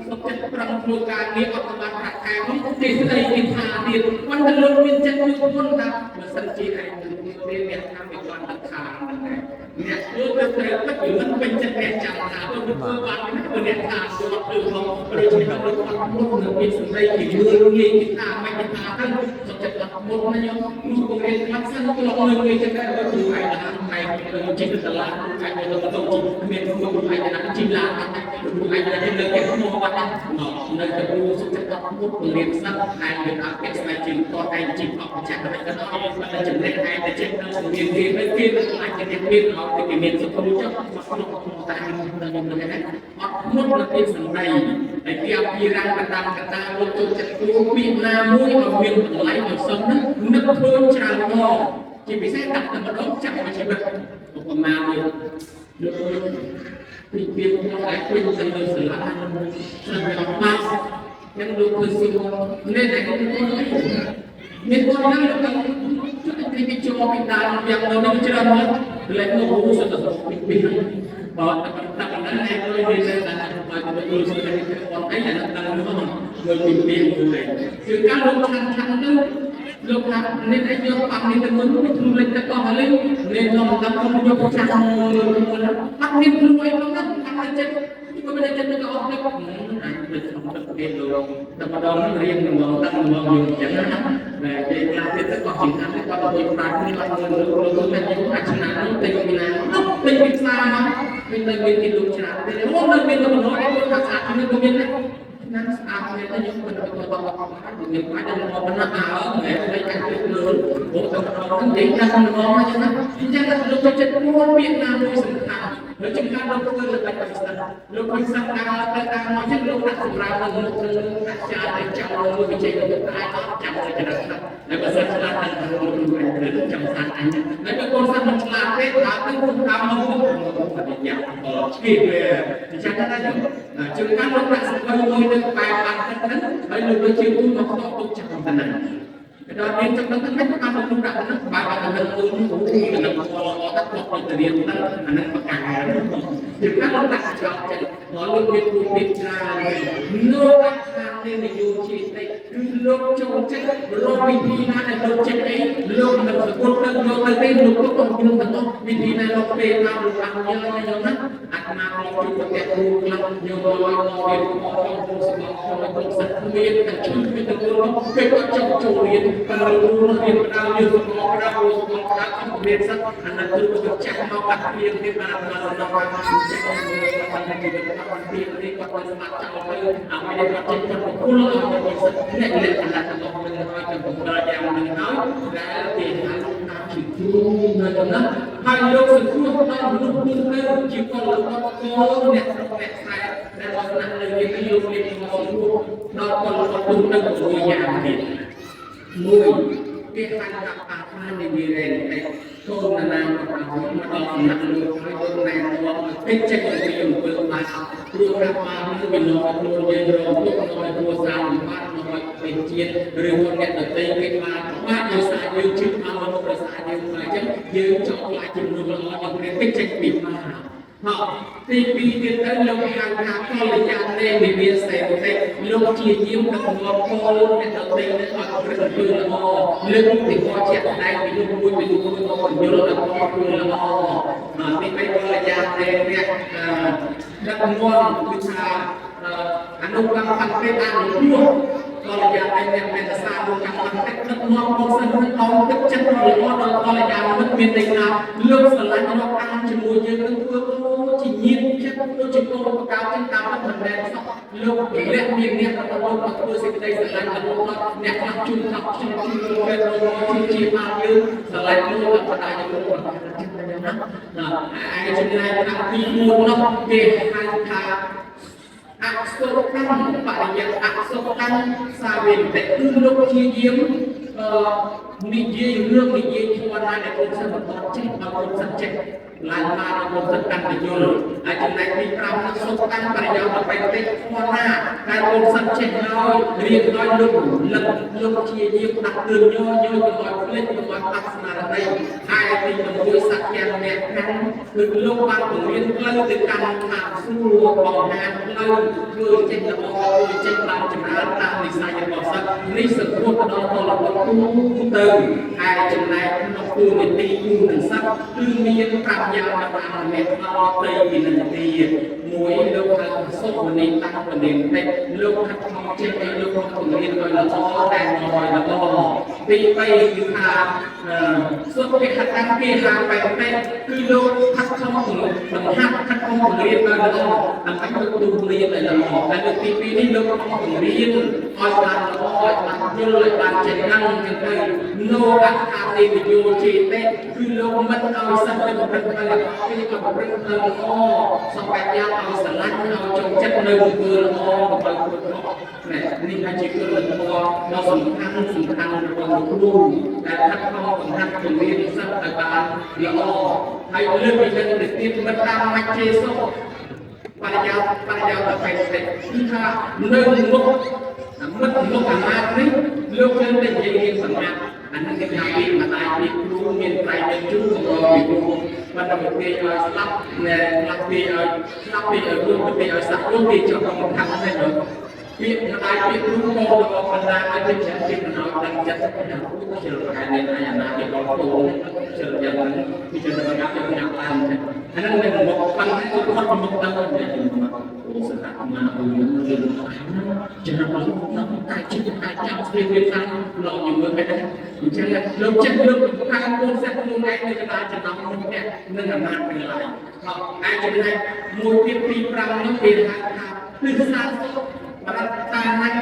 សុខចិត្តប្រឹងធ្វើការងារអត់បានប្រាក់ខែមកគេស្ដីគេថាទៀតប៉ុន្តែលោកមានចិត្តមួយគុណថាបើសិនជាឯងមានអ្នកថាមិនបានទឹកខាងហ្នឹងដែរអ្នកធ្វើទៅត្រូវពិតមិនពេញចិត្តអ្នកចាំថាទៅធ្វើបានណាបើអ្នកថាយកអត់ធ្វើផងដូច្នេះលោកអត់មុននឹងមានសម្ដីគេមើលងាយគេថាមិនគេថាទៅសុខចិត្តអត់មុនណាយកគ្រូបង្រៀនខ្លះសិនក៏លោកមើលងាយចិត្តដែរបើគ្រូឯងថាថ្ងៃទៅចេញទៅសាលាគ្រូឯងទៅទៅមានគ្រូឯងណាជីឡានគ្រូឯងទៅលើគេមកបាត់នៅតែគ្រូសុខចិត្តអត់មុនបង្រៀនសិស្សឯងវាអត់គេស្ដីជាតឯងជីអត់ចាក់ទៅក៏ដោយតែចំណេះឯងតែចេះនឹងបង្រៀនគេទៅគេទៅអាចជាអ្នកមានអត់គេមានសុខគ្រូចុះមកក្នុងតែខ្ញុំនឹងណាអត់មុននឹងពីសម្ដីហើយគេអភិរាមកតាមកតាលោកចូលចិត្តគ្រូពាក្យណាមួយឲ្យមានតម្លៃឲ្យសមហ្នឹងនឹកធ្វើច្រើនមកជាពិសេសដាក់តែម្ដងចាក់មួយជីវិតឧបមាមួយលោកពីពីក្នុងឯពេញទៅលើសាលាសម្រាប់បាសយ៉ាងលោកគឺស៊ីនេះតែកូនមានកូនណាលោកជួយទីពីជួពីដើមយ៉ាងនៅនេះច្រើនមកលែងលោកគ្រូសុទ្ធតែពីពីបើតែតែណាឯងលុយនេះតែបើទៅគ្រូសុទ្ធតែគាត់អីអានោះដល់នោះមើលពីពីមួយគឺការលោកឆាន់ឆាន់ទៅលោកថានេះឯងយកប៉ាំនេះទៅមុននេះធ្លុះលេចទៅកោះហើយនេះលោកតាមខ្ញុំយកឆាន់មើលមើលអត់មានធ្លុះអីផងណាខាងចិត្តគឺមិនចិត្តទៅអស់នេះអាចទៅក្នុងទឹកគេលោកតែម្ដងរៀនម្ដងតាំងម្ដងយើងអញ្ចឹងណាតែគេខ្លះទៀតទៅក៏ជាខាងគាត់ទៅប្រាក់នេះអត់មើលលោកលោកតែយកអាចឆ្នាំនោះទៅពីណានោះទៅពីផ្សារមកវិញនៅមានគេលោកច្រើនទេអូនៅមានលោកនោះឯងលោកថាស្អាតនេះក៏មានដែរឆ្នាំស្អាតមែនតែខ្ញុំមិនទៅតបអត់មានបាច់ដល់មកប៉ុណ្ណាអើមែនតែអាចទៅលើអូទៅដល់ហ្នឹងនិយាយដល់ម្ដងអញ្ចឹងណាអញ្ចឹងលោកចូលចិត្តមួលពាក្យណាមួយសំខាន់ ហើយចំការលោកធ្វើល្បិចឲ្យសិស្សលោកឃើញសិស្សដើរទៅតាមមកចឹងលោកដាក់សម្រាប់នៅមុខនឹងដាក់ចានឲ្យចោលមួយវិជ័យលោកអាចអត់ចាំទៅចំណុចខ្លះហើយបើសិនឆ្លាតទៅលោកនឹងចង់សានអញហើយបើកូនសិស្សមិនឆ្លាតទេដើរទៅគុំតាមមកមុខបញ្ញាឆ្កៀវាអញ្ចឹងណាជើងកាលលោកដាក់សភៅមួយនៅបែបបានទឹកហ្នឹងហើយលោកដូចជាគូមកតទុកចាំទៅហ្នឹងដល់មានចំណុចហ្នឹងបានលោកដាក់ហ្នឹងបែបបាននឹងគូនោះគូនឹងល្អល្អទៅគាត់ទៅរៀនទៅអាហ្នឹងបកាជើងកាលលោកដាក់ចោលចិត្តដល់លោកមានគូទៀតច្រើនលោកអខាននិយោជិតិគឺលោកចូលចិត្តរកវិធីណាដែលលោកចិត្តអីលោកមិនសពុតទៅលោកទៅទេលោកទុកក្នុងទាំងអស់វិធីណាលោកពេលមកលោកអង្គញ៉យណាអាត្មាមកជួបប្រទះគ្រូខ្លះញោមលយមករៀនមកក្នុងគ្រូសម្បត្តិក្នុងគ្រូសិស្សគ្មានតែឈឺគ្មានទាំងគ្រូពេលគាត់ចង់ចូលរៀនប៉ុន្តែគ្រូនោះរៀនបដៅយើងសម្បត្តិបដៅគ្រូសម្បត្តិបដៅខ្ញុំរៀនសិស្សអានោះគ្រូក៏ចាស់មកកាត់ព្រៀងទៀតបានអាត្មាសំណងបានចាស់មកបានជីវិតគាត់ព្រៀងនេះគាត់បានស្មាត់ចោលទៅអ្វីដែលគាត់ចេះគាត់ប្រគល់ឲ្យសិស្សអ្នកលក្ខណៈទាំងអស់នឹងហើយទាំង7យ៉ាងនឹងហើយដែលគេហៅថាជាគ្រូនៅណាហើយលោកសង្គ្រោះដល់មនុស្សទូទៅជាកលកកអ្នកស្រុកអ្នកស្រែដែលអស់ស្នាក់នៅនេះលោកមានមកសង្គ្រោះដល់កលកទូទៅមួយយ៉ាងទៀតមួយគេហៅថាអាត្មានិវិរេតិកូនណាមកដល់សំណាក់លោកហើយលោកណែនាំឲ្យពេចចិត្តពីអំពើបាបព្រោះថាបាបនេះវានាំខ្លួនយើងរងទុក្ខនាំឲ្យគ្រួសារលំបាកនាំឲ្យប្រទេសជាតិឬមួយអ្នកដទៃគេបានបាក់ដោយសារយើងជឿអស់មនុស្សដោយសារយើងអញ្ចឹងយើងចង់ខ្លាចជំនួសល្អយើងរៀនពេចចិត្តពីបាបហទី2ទៀតទៅលោកហៅថាកល្យាណេវិវាសេតិលោកជាយាមដឹកនាំកូនអ្នកដទៃនឹងឲ្យប្រព្រឹត្តអំពើល្អលើកឧទាហរណ៍ជាក់ស្ដែងពីលោកមួយពីលោកមួយមកបញ្យល់ដល់ខ្លួនល្អទី3កល្យាណេអ្នកដឹកនាំគឺថាអនុកម្មបន្តិអនុគ្រោះកល្យាណេអ្នកមេត្តាលោកកម្មបន្តិដឹកនាំកូនសិស្សនឹងអោនទឹកចិត្តល្អដល់កល្យាណមិត្តមានន័យថាលោកស្រឡាញ់រាប់អានជាមួយយើងនឹងធ្វើជាញាតិចិត្តដូចជាកូនបកៅចឹងតាមមិនមែនសោះលោកពលៈមានអ្នករបស់លោកមកធ្វើសេចក្តីស្រឡាញ់របស់លោកអ្នកខ្លះជូនថាខ្ញុំជូនលោកពេលលោកជាបានយើងស្រឡាញ់លោកបដាយើងលោកណាឯចំណែកខាងទី4នោះគេហៅថាអសុកម្មបរិយាអសុកម្មសាវិនតិគឺលោកជាយាមនិយាយរឿងនិយាយធម៌ណាដែលកូនសិស្សបន្តចេះឲ្យកូនសិស្សចេះឡើងមកដល់កូនសិស្សកាន់តែយល់ហើយចំណែកទី5នោះសុខកម្មបរិយាបរិតិធម៌ណាដែលកូនសិស្សចេះហើយរៀនឲ្យលោករលឹកលោកជាយាមដាក់ទឿនញយយកុំឲ្យភ្លេចកុំឲ្យបាត់ស្មារតីហើយទី6សត្យអ្នកកាន់គឺលោកបានបង្រៀនផ្លូវទៅកាន់ខាងសួគ៌បង្ហាញផ្លូវធ្វើចេះល្អធ្វើចេះបានចម្រើនតាមនិស័យរបស់សិស្សនេះសង្គ្រោះដល់ពលរដ្ឋទូទៅហើយចំណែកក្នុងគូនីតិគូនឹងសិស្សគឺមាន5យ៉ាងតាមអ្នកអត់ទៅពីនឹងទៀតមួយលោកហៅសុវនីតាំងពនិតិលោកហាត់ខំចេះឲ្យលោកបង្រៀនឲ្យល្អតែឲ្យល្អទី3គឺថាសុខភាពហាត់តាំងពីហាបែបនេះគឺលោកហាត់ខំបង្ហាត់ហាត់ខំបង្រៀនឲ្យល្អដើម្បីលោកទូរៀនឲ្យល្អហើយលើកទី2នេះលោកខំបង្រៀនឲ្យបានល្អឲ្យបានយល់ឲ្យបានចេះដឹងចឹងទៅនោអត្ថាទេវិយោជេតិគឺលោកមិនឲ្យសិស្សទៅប្រព្រឹត្តឲ្យល្អទេក៏ប្រព្រឹត្តឲ្យល្អសម្បត្តិយ៉ាងឲ្យស្រឡាញ់ឲ្យចូលចិត្តនៅអំពើល្អកុំឲ្យគ្រោះថ្នាក់នេះហើយជាគុណធម៌ដ៏សំខាន់សំខាន់របស់លោកគ្រូដែលហាត់ខំបង្ហាត់បង្រៀនសិស្សឲ្យបានល្អហើយលើកពីនឹងទៅទៀតមិនតាមមជ្ឈេសុបរិយាបរិយាទៅបែបនេះគឺថានៅមុខមិត្តមុខអាមាត្យនេះលោកនៅតែនិយាយរៀងសម្ងាត់អានេះគេថាពីម្ដាយពីគ្រូមានប្រៃមានជូរកម្រពីគ្រូប៉ុន្តែប្រទេសឲ្យស្លាប់ណែស្លាប់ពីឲ្យស្លាប់ពីឲ្យរួមពីឲ្យសាក់រួមពីចុះក្នុងខាងនេះពាក្យម្ដាយពាក្យគ្រូកូនរបស់បណ្ដាឲ្យទៅច្រើនពីបណ្ដោយដឹងចិត្តថាគ្រូជិលប្រហែលនេះអាណាគេបងប្អូនជិលយ៉ាងហ្នឹងពីជិលបណ្ដាទៅញ៉ាំឡើងអាហ្នឹងនៅមុខប៉ុន្តែគាត់មុខទៅមកអូសតាមកអូយយើងច្រើនមកតែជិះតែចាំស្រីវាសាលោកយមើលទៅអញ្ចឹងលោកចិត្តលោកខាងកូនសិស្សខ្លួនឯងនៅកណ្ដាលចំណងនោះអ្នកនឹងអាមាត្យទាំងឡាយហើយចំណែកមួយទៀតទី5នោះគេហៅថាទិសាសុ ប្រាថ្នាណាស់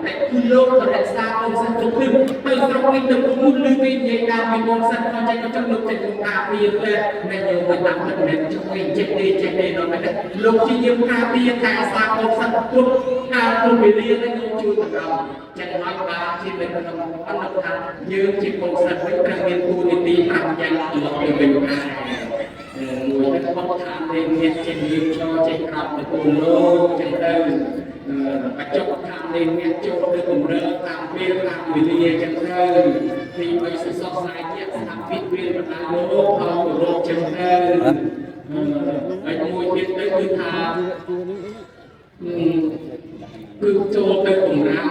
តែគឺលោករក្សាកូនសិស្សគ្រប់គ្រឹះទៅស្រុកនេះទៅមុនឬគេនិយាយតាមពីកូនសិស្សខំចេះក៏ចង់លោកចេះការពារទេអ្នកញោមមិនតាមទឹកមិនជួយចេះទេចេះទេដល់តែលោកជាយាមការពារថែអាសាកូនសិស្សគ្រប់ការគ្រប់វេលានឹងលោកជួយទៅដល់ចឹងហើយបានជានៅក្នុងអនុថាយើងជាកូនសិស្សវិញត្រូវមានតួនាទី5យ៉ាងត្រឡប់ទៅវិញដែរមួយទៅគាត់ថានេះមានចេះយើងឈរចេះក្រោបទៅទូលោកចឹងទៅបច្ចុប្បន្នថានេះអ្នកចូលទៅគម្រើតាមពេលតាមវេលាចឹងទៅទី3សសរខ្សែជាស្ថាបិវាលបណ្ដាលោកផងគោរពចឹងទៅហើយមួយទៀតទៅគឺថាគឺចូលទៅគម្រើ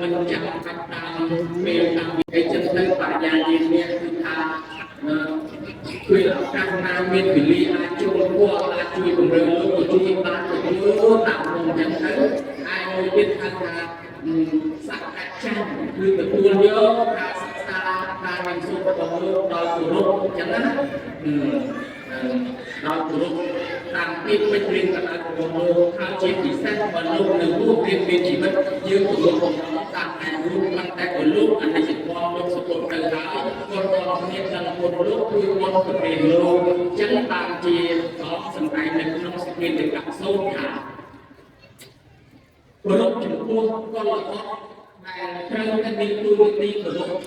មិនចាំបាច់តាមពេលតាមអីចឹងទៅបរិយាយនេះគឺថាគឺឱកាសណាមានវេលាអាចចូលពួកអាចជួយគម្រើលោកក៏ជួយបានក៏ធ្វើតាមក្នុងចឹងទៅហើយមួយទៀតហៅថាសក្តិចាំគឺទទួលយកការសិក្សាការរៀនសូត្ររបស់លោកដល់គោរពចឹងណាដល់គោរពតាមពាក្យពេចន៍រៀនកណ្ដាលរបស់លោកហើយជាពិសេសបើលោកនៅរស់រៀនមានជីវិតយើងគោរពតាមឯរូបមិនតែក៏លោកអនិច្ចធម៌លោកសុគតទៅហើយគាត់ដល់គ្នានឹងគុណលោកគឺមុនទៅរៀនលោកចឹងតាមជាតបសម្ដែងនៅក្នុងសេចក្តីកសូត្រថាគោរពចំពោះកលអត់ដែលត្រូវតែមានទូនាទីគោរព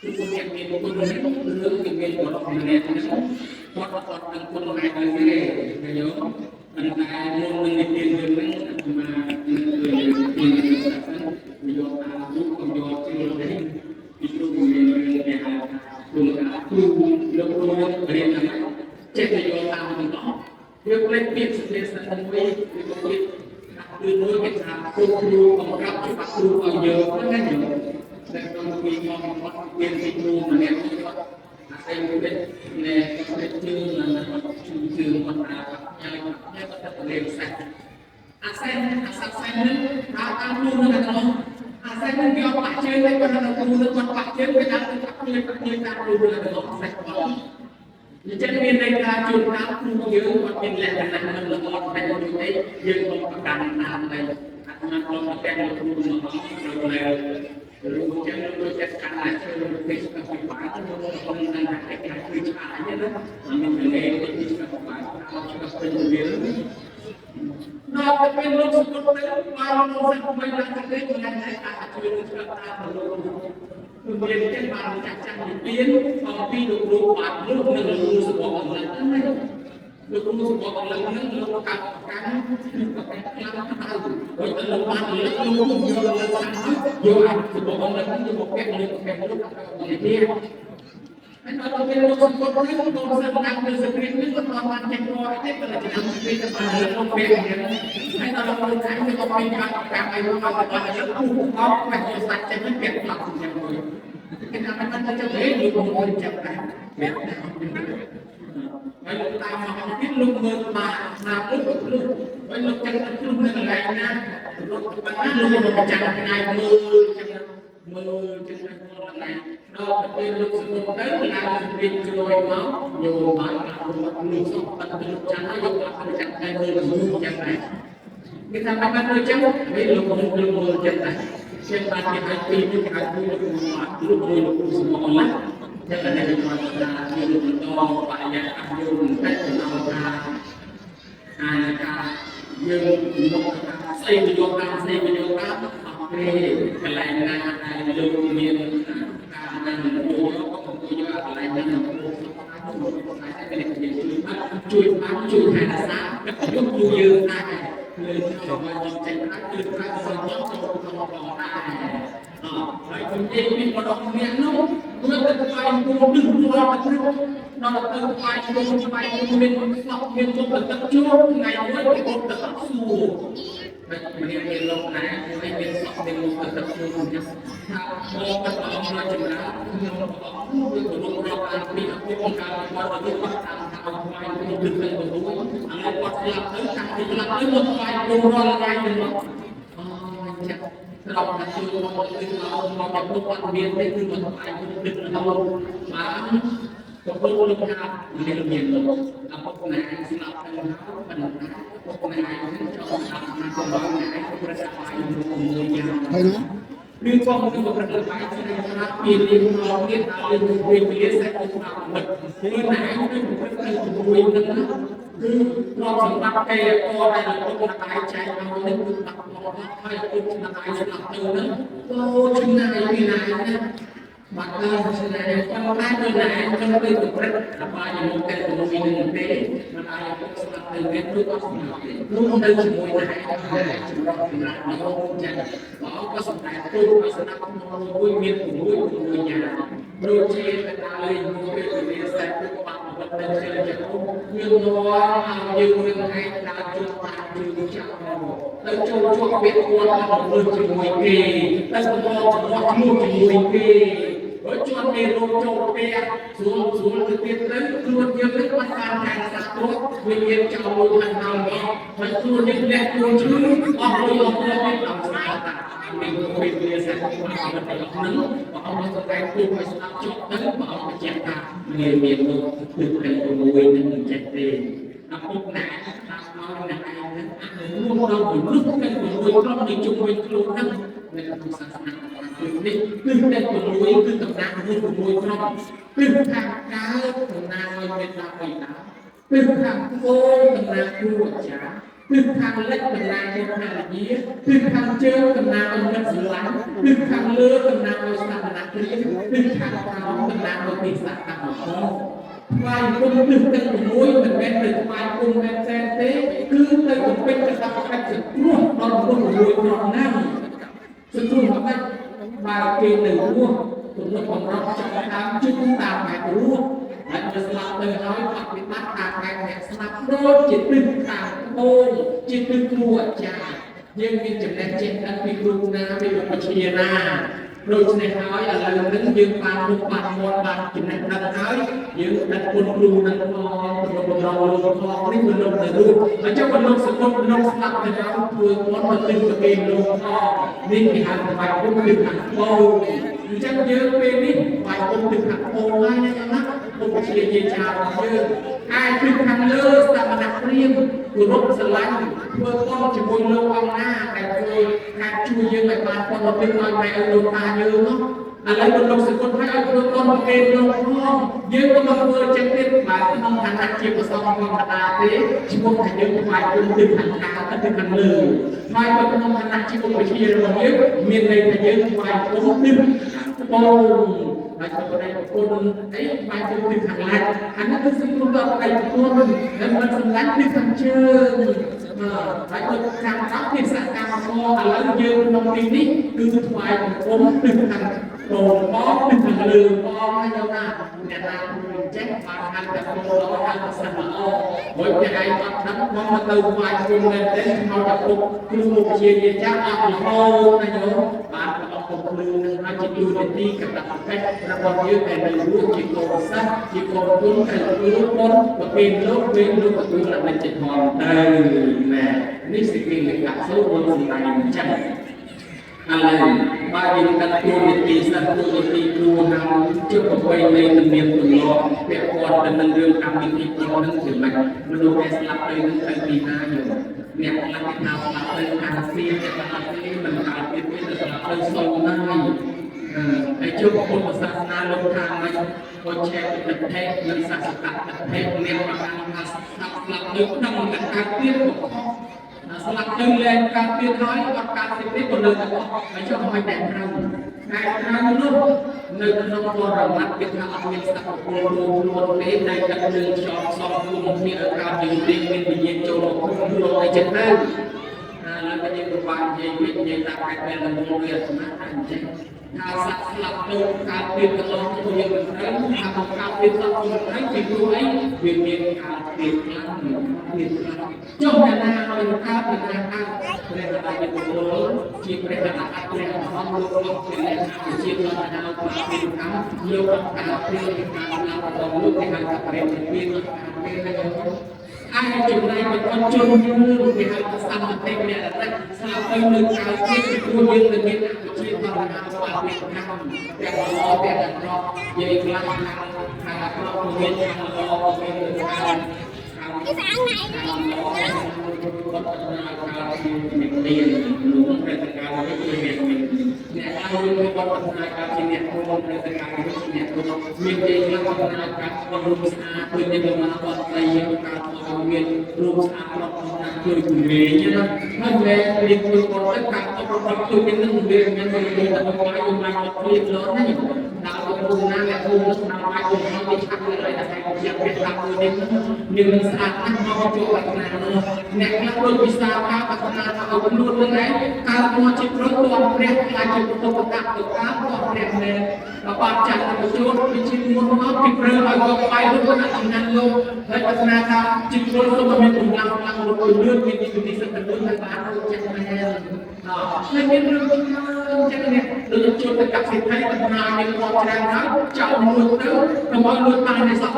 គឺគុណអ្នកមានគុណនេះរឿងគេមានគោរពម្នាក់ហ្នឹងគាត់អត់ដឹងគុណណាទៅទេឃើញទេប៉ុន្តែមុននឹងនិទានរឿងហ្នឹងអាត្មានឹងឃើញរឿងនេះសិនយកតាមរូបកុំយកជឿនេះពីព្រោះមានរឿងគេហៅថាគ្រូគ្រូលោកគ្រូរៀនហ្នឹងចេះតែយកតាមបន្តវាផ្លេចពាក្យសុភាសិតមួយគឺពាក្យគឺមួយគេថាគ្រូគ្រូបង្កាប់ច្បាប់គ្រូឲ្យយកហ្នឹងណាញោមតែក្នុងពីមកគាត់មានពីគ្រូម្នាក់គាត់អាស្រ័យមួយទៀតណែគាត់ជឿណាគាត់ជឿជឿគាត់ថាញ៉ាំញ៉ាំគាត់ទៅលេងសាច់អាសែនអាសត្វសែនហ្នឹងដើរតាមគ្រូនៅក្នុងអាសែនហ្នឹងគេអត់បាក់ជើងទេគាត់នៅគ្រូនឹងគាត់បាក់ជើងគេដើរទៅបាក់ជើងបាក់ជើងតាមគ្រូនៅក្នុងសាច់គាត់អញ្ចឹងមានន័យថាជួនកាលគ្រូយើងគាត់មានលក្ខណៈមិនល្អតែមួយទេយើងកុំប្រកាន់តាមដែរអាត្មាខ្ញុំប្រកាន់លោកគ្រូមកនៅរូបចឹងលោកចេះកាន់តែជឿទេសកពិបាកលោកខ្ញុំនឹងតែគេគឺឆ្លាតណាមានលេខទីឆ្លាតបានអត់ឆ្លាតពេញវាដល់ទៅពេលលោកសុគតទៅបានលោកសិស្សមិនឡើងទៅមិនឡើងតែអាចជួយនឹងឆ្លាតតាមលោកគឺមានចឹងបានចាស់ចាស់និទានអំពីលោកគ្រូបាទនោះនិងលោកគ្រូសបកអំឡឹងហ្នឹងលោកគ្រូសបកអំឡឹងហ្នឹងលោកកាត់កាន់គឺប្រកែកខ្លាំងទៅហើយទៅលោកបានលោកគ្រូយកលើសាច់យកអាសបកអំឡឹងហ្នឹងយកមកពាក់លើពាក់លោកនិទានហើយដល់ពេលលោកសុគតទៅកូនសិស្សបានទៅសគ្រីនេះគាត់បានចេញមកទេតែឆ្នាំនេះទៅបានលោកពាក់ហ្នឹងហើយដល់លោកខាងនេះក៏មានការកម្មអីមកគាត់ទៅគូអោបែកយកសាច់ចេញពាក់ផ្លាក់យ៉ាងមួយគេថាមិនទៅទេលោកមកចាប់ដែរហើយលោកតាមមកទៀតលោកមើលបាណាពុទ្ធលោកហើយលោកចឹងទៅគ្រោះនៅកន្លែងណាលោកបានលោកមកចាំថ្ងៃមើលចឹងមើលចឹងទៅកន្លែងដល់ទៅពេលលោកសមុទ្រទៅឡើងវិញក្រោយមកញោមបានលោកសុខបាត់ទៅចាំហើយយកទៅចាំថ្ងៃមើលមើលចឹងដែរគេថាមិនបានមើលចឹងវិញលោកមើលមើលចឹងដែរជាងបានគេឲ្យពីនេះគេឲ្យមួយលោកគ្រូលោកមួយលោកគ្រូសមអល់ចឹងតែនេះគាត់ថាយើងបន្តបរិយាកាសយើងបន្តិចទៅឲ្យថាអាការយើងមកថាស្អីទៅយកតាមស្អីទៅយកតាមអត់ទេកន្លែងណាដែលលោកមានការណានឹងយកក៏កំពុងយកកន្លែងណានឹងយកសុខភាពលោកតែតែយើងជួយបានជួយបានជួយថែរក្សាយកជួយយើងដែរលើរបស់យើងចេញប្រាក់គឺប្រាក់សញ្ញចូលក្នុងផងដែរហើយខ្ញុំនិយាយពីម្ដងម្នាក់នោះគឺទៅស្វែងគោលឹះរាល់ទៅដល់ទៅស្វែងគោលស្វែងមានស្លោកមានមុខទឹកជួរថ្ងៃមួយគេហូបទឹកសួរតែម្នាក់មានលោកណាមួយមានសក់មានមុខទឹកជួរអញ្ចឹងថាបងទៅអង្គមកចម្រើនខ្ញុំបងគឺគោរពរាប់អានពីអភិអង្គការគាត់ទៅគាត់តាមថាឲ្យស្វែងគោលឹះទៅរួចឥឡូវគាត់ស្លាប់ទៅតាំងពីស្លាប់ទៅមកស្វែងគោលរាល់ថ្ងៃទៅមកអូចឹងត្រង់ថាជួយមកគឺមកមកទុកអត់មានទេគឺមកស្វែងគោលឹះទៅបាន កំពុងលោកថាមានមានលោកឪពុកណាស្លាប់ទៅហើយប៉ុន្តែឪពុកណានឹងចង់ស្លាប់ណាកំបងណាប្រសិទ្ធបាយមួយយ៉ាង ហើយណា ឬក៏នឹងប្រព្រឹត្តបាយស្រីថាពីលៀងឡងទៀតហើយនឹងវិញវេលាសេះទៅស្លាប់មិត្តគឺណានឹងប្រព្រឹត្តទៅជាមួយនឹងគឺទ្រព្យសម្បត្តិគេអកដែលឪពុកម្ដាយចែកឲ្យនឹងគឺបាត់បង់ហើយឪពុកម្ដាយស្លាប់ទៅនឹងក៏ចំណាយពីណាណាបាត់ដល់ចំណាយប៉ុន្តែនៅណាខ្ញុំទៅប្រព្រឹត្តអបាយមុខតែជាមួយនឹងទេមិនអាចឪពុកស្លាប់ទៅមានគឺអត់ស្លាប់ទេនោះនៅជាមួយណាចម្រោះចម្រាស់នោះចឹងបងក៏សម្ដែងទូឲ្យស្ដាប់ក្នុងមួយមាន6យ៉ាងដូចជាកណ្ដាលលេងមួយពេលវេលាសែនពុកបាក់មកទៅជើងចុះយើងនាំឲ្យយើងនឹងឯងដើរជួបបានជឿចាប់មកទៅចូលជួបពាក្យគាត់មកលើជាមួយគេទៅសម្របសម្របខ្លួនជាមួយគេហើយជន់មេរោគចូលផ្ទះស្រួលស្រួលទៅទៀតទៅខ្លួនយើងនេះបាត់បានថែរក្សាទ្រព្យវិញ្ញាណចោលមួយខាងហើយមកហើយខ្លួននេះលះខ្លួនឈឺអស់លុយអស់ទ្រព្យទៀតដល់ស្គាល់ថាមានពេលវេលាសែនពុកបាក់មកទៅនឹងព្រះអង្គសម្ដែងទូឲ្យស្ដាប់ចប់ទៅព្រះអង្គបញ្ជាក់ថាមានមានលោកគឺទាំង6នឹងមិនចេះទេឪពុកណាស្ដាប់មកណាឯងនឹងអនុមោទដល់មនុស្សទាំង6ក្រុមនៅជុំវិញខ្លួនហ្នឹងនៅក្នុងសាសនាគឺនេះគឺទាំង6គឺតំណាងមនុស្ស6ក្រុមគឺខាងកើតតំណាងឲ្យមេត្តាបិតាគឺខាងត្បូងតំណាងគ្រូអាចារ្យគឺខាងលិចតំណាងឲ្យភរិយាគឺខាងជើងតំណាងឲ្យមិត្តស្រឡាញ់គឺខាងលើតំណាងឲ្យស្ថាបនៈគ្រាមគឺខាងក្រោមតំណាងឲ្យទេសៈកម្មករថ្វាយគុំទិសទាំង6មិនមែនទៅថ្វាយគុំមែនសែនទេគឺទៅបំពេញកាតព្វកិច្ចសង្គ្រោះដល់មនុស្ស6ក្រុមហ្នឹងសង្គ្រោះមកដាច់បើគេនៅរស់ទំនុកបំរុងចាប់តាមជុំតាមបែបរស់ហើយទៅស្លាប់ទៅហើយបប្រតិបត្តិតាមបែបអ្នកស្លាប់ដូចជាទិសខាងត្បូងជាទិសគ្រូអាចារ្យយើងមានចំណេះចេះដឹងពីគ្រូណាពីឧបជាណាដូច្នេះហើយឥឡូវនេះយើងបានមុខបានមាត់បានចំណេះដឹងហើយយើងដឹងគុណគ្រូនឹងផងទំនុកបំរុងលោកផងនេះមិនលោកនៅរួចអញ្ចឹងមិនលោកសគុណលោកស្លាប់ទៅហើយធ្វើគាត់ទៅទិសប្រគេនលោកផងនេះគេហៅថ្វាយគុណទិសខាងត្បូងអញ្ចឹងយើងពេលនេះថ្វាយគុណទិសខាងត្បូងហើយណាណាឧបជាយាចារបស់យើងអាចទិសខាងលើស្ថាបនៈព្រាមគោរពស្រឡាញ់ធ្វើកងជាមួយលោកអង្គណាដែលធ្វើការជួយយើងឲ្យបានប៉ុណ្ណឹងឲ្យម៉ែឪលោកតាយើងនោះឥឡូវលោកសគុណឲ្យឲ្យធ្វើកងប្រគេនលោកផងយើងក៏មកធ្វើចឹងទៀតបាទក្នុងឋានៈជាប្រសងធម្មតាទេឈ្មោះថាយើងថ្វាយគុណទិសខាងកើតទៅទិសខាងលើហើយបើក្នុងឋានៈជាឧបជារបស់យើងមានន័យថាយើងថ្វាយគុណទិសខាងត្បូងហើយក៏ប្រគុណអីថ្វាយគុណទិសខាងលិចអានេះគឺសង្គ្រោះដល់ប្តីប្រពន្ធនិងមិនសម្លាញ់ទិសខាងជើងហើយទៅខាងក្រោមទិសកម្មករឥឡូវយើងក្នុងទីនេះគឺថ្វាយបង្គំទិសខាងត្បូងផងទិសខាងលើផងហើយយកណាអ្នកណាធ្វើចេះបានហៅតែកូនល្អហៅតែសិស្សល្អព្រោះអ្នកឯងអត់ដឹងមកទៅថ្វាយគុណមែនទេមកតែពុកគ្រូមុខជាយាចាស់អត់រហូតណាញោមបានព្រះអង្គកំភ្លឺនឹងហើយជាទូនាទីកតបកិច្ចរបស់យើងដែលនៅរស់ជាកូនសិស្សជាកូនគុណត្រូវធ្វើបុណ្យប្រគេនលោកពេលលោកទទួលអនិច្ចធម៌ទៅណែនេះសេចក្តីលក្ខសូត្ររបស់សម្ដែងអញ្ចឹងឥឡូវបើយើងដឹងទូនាទីសិស្សទូនាទីគ្រូហើយជុំប្រពៃណីទំនៀមទម្លាប់ពាក់ព័ន្ធទៅនឹងរឿងកម្មវិធីបុណ្យនឹងជាម៉េចមនុស្សដែលស្លាប់ទៅនឹងទៅពីណាយោអ្នកខ្លះគេថាស្លាប់ទៅខាងសៀមអ្នកខ្លះគេមិនកើតទៀតទេទៅស្លាប់ទៅសូន្យហើយហើយជុំពុទ្ធសាសនាលោកថាម៉េចក៏ឆែកទិដ្ឋិនិងសស្សតទិដ្ឋិអ្នកប្រកាន់ថាស្លាប់ស្លាប់ទៅដឹងតែកើតទៀតក៏ខុសស្លាប់ទៅលែងកើតទៀតហើយអត់កើតទៀតទេក៏នៅតែអស់ហើយចុះឲ្យតែត្រូវតែត្រូវនោះនៅក្នុងបរមត្តគេថាអត់មានសត្វពលខ្លួនទេដែលដឹកលើខ្យល់សងខ្លួនគ្នាឲ្យកើតយើងទីមានវិញ្ញាណចូលមកខ្លួនអីចឹងទៅឥឡូវយើងពិបាកនិយាយវិញនិយាយតាមបែបដែលមកវាអាត្មាថាអញ្ចឹងថាសត្វស្លាប់ទៅកើតទៀតកន្លងទៅយើងមិនត្រូវថាមកកើតទៀតសត្វមិនត្រូវពីព្រោះអីវាមានកើតទៀតខ្លាំងទៀតខ្លាំងចុះអ្នកណាឲ្យកើតអ្នកណាកើតព្រះបិតាបុគ្គលជាព្រះអរហន្តព្រះអរហន្តលោកលោកជាអ្នកជាដល់ទៅដល់ពីកម្មលោកកើតទៀតការស្លាប់របស់លោកគេហៅថាព្រះនិព្វានកើតទៀតហើយអាចចំណែកបជនជនយើងគេហៅថាសមតិមរណៈស្លាប់ទៅនៅកើតទៀតព្រោះយើងនៅមានអវិជ្ជាធម្មតាស្វាមីកម្មទាំងល្អទាំងអាក្រក់និយាយខ្លះខាង ខាងអាក្រក់មានខាងល្អមានខាងខាង Cái dạng này គាត់ការជាអ្នករៀនលោកព្រឹត្តិការណ៍នេះគឺមានអ្នកអនុវត្តគាត់ប្រាថ្នាការជាអ្នករួមព្រឹត្តិការណ៍នេះជាអ្នករួមមានគេខ្លះប្រាថ្នាការធ្វើរូបស្អាតដូចនេះប្រមាណគាត់ស្រីយើងការធ្វើមានរូបស្អាតប្រកបណាជួយជំនាញណាហើយមែនរៀនធ្វើគាត់ទៅការអប់រំជួយនឹងវាមានមានតែបាយយំបានអត់ព្រៀបលើណាដល់ទៅរូបណាអ្នករួមនឹងតាមបាយគុំមកឆាក់លើតែជាពាក្យតាមមួយនេះមាននឹងស្អាតណាស់មកជួបប្រាថ្នានោះអ្នកខ្លះដូចវិសាការប្រាថ្នាថាឲ្យខ្លួននឹងឯងកើតមកជាព្រោះទាន់ព្រះខ្លាចជាពុទ្ធបកទៅកើតទាន់ព្រះមែនបើបាត់ចាស់ទៅជួបវិជាមុនមកពីព្រឺឲ្យកបាយនោះគាត់អត់ចំណានលោកហើយប្រាថ្នាថាជាព្រោះសូមមានកម្លាំងខ្លាំងរត់ឲ្យលឿនមានវិធីសិទ្ធិលឿនហើយបានរួចចិត្តមែនហើយមានរឿងច្រើនចឹងនេះដូចជួបទៅកាប់សិទ្ធិប្រាថ្នាមានគាត់ច្រើនហើយចោលមួយទៅកុំឲ្យលួចបានទេសោះ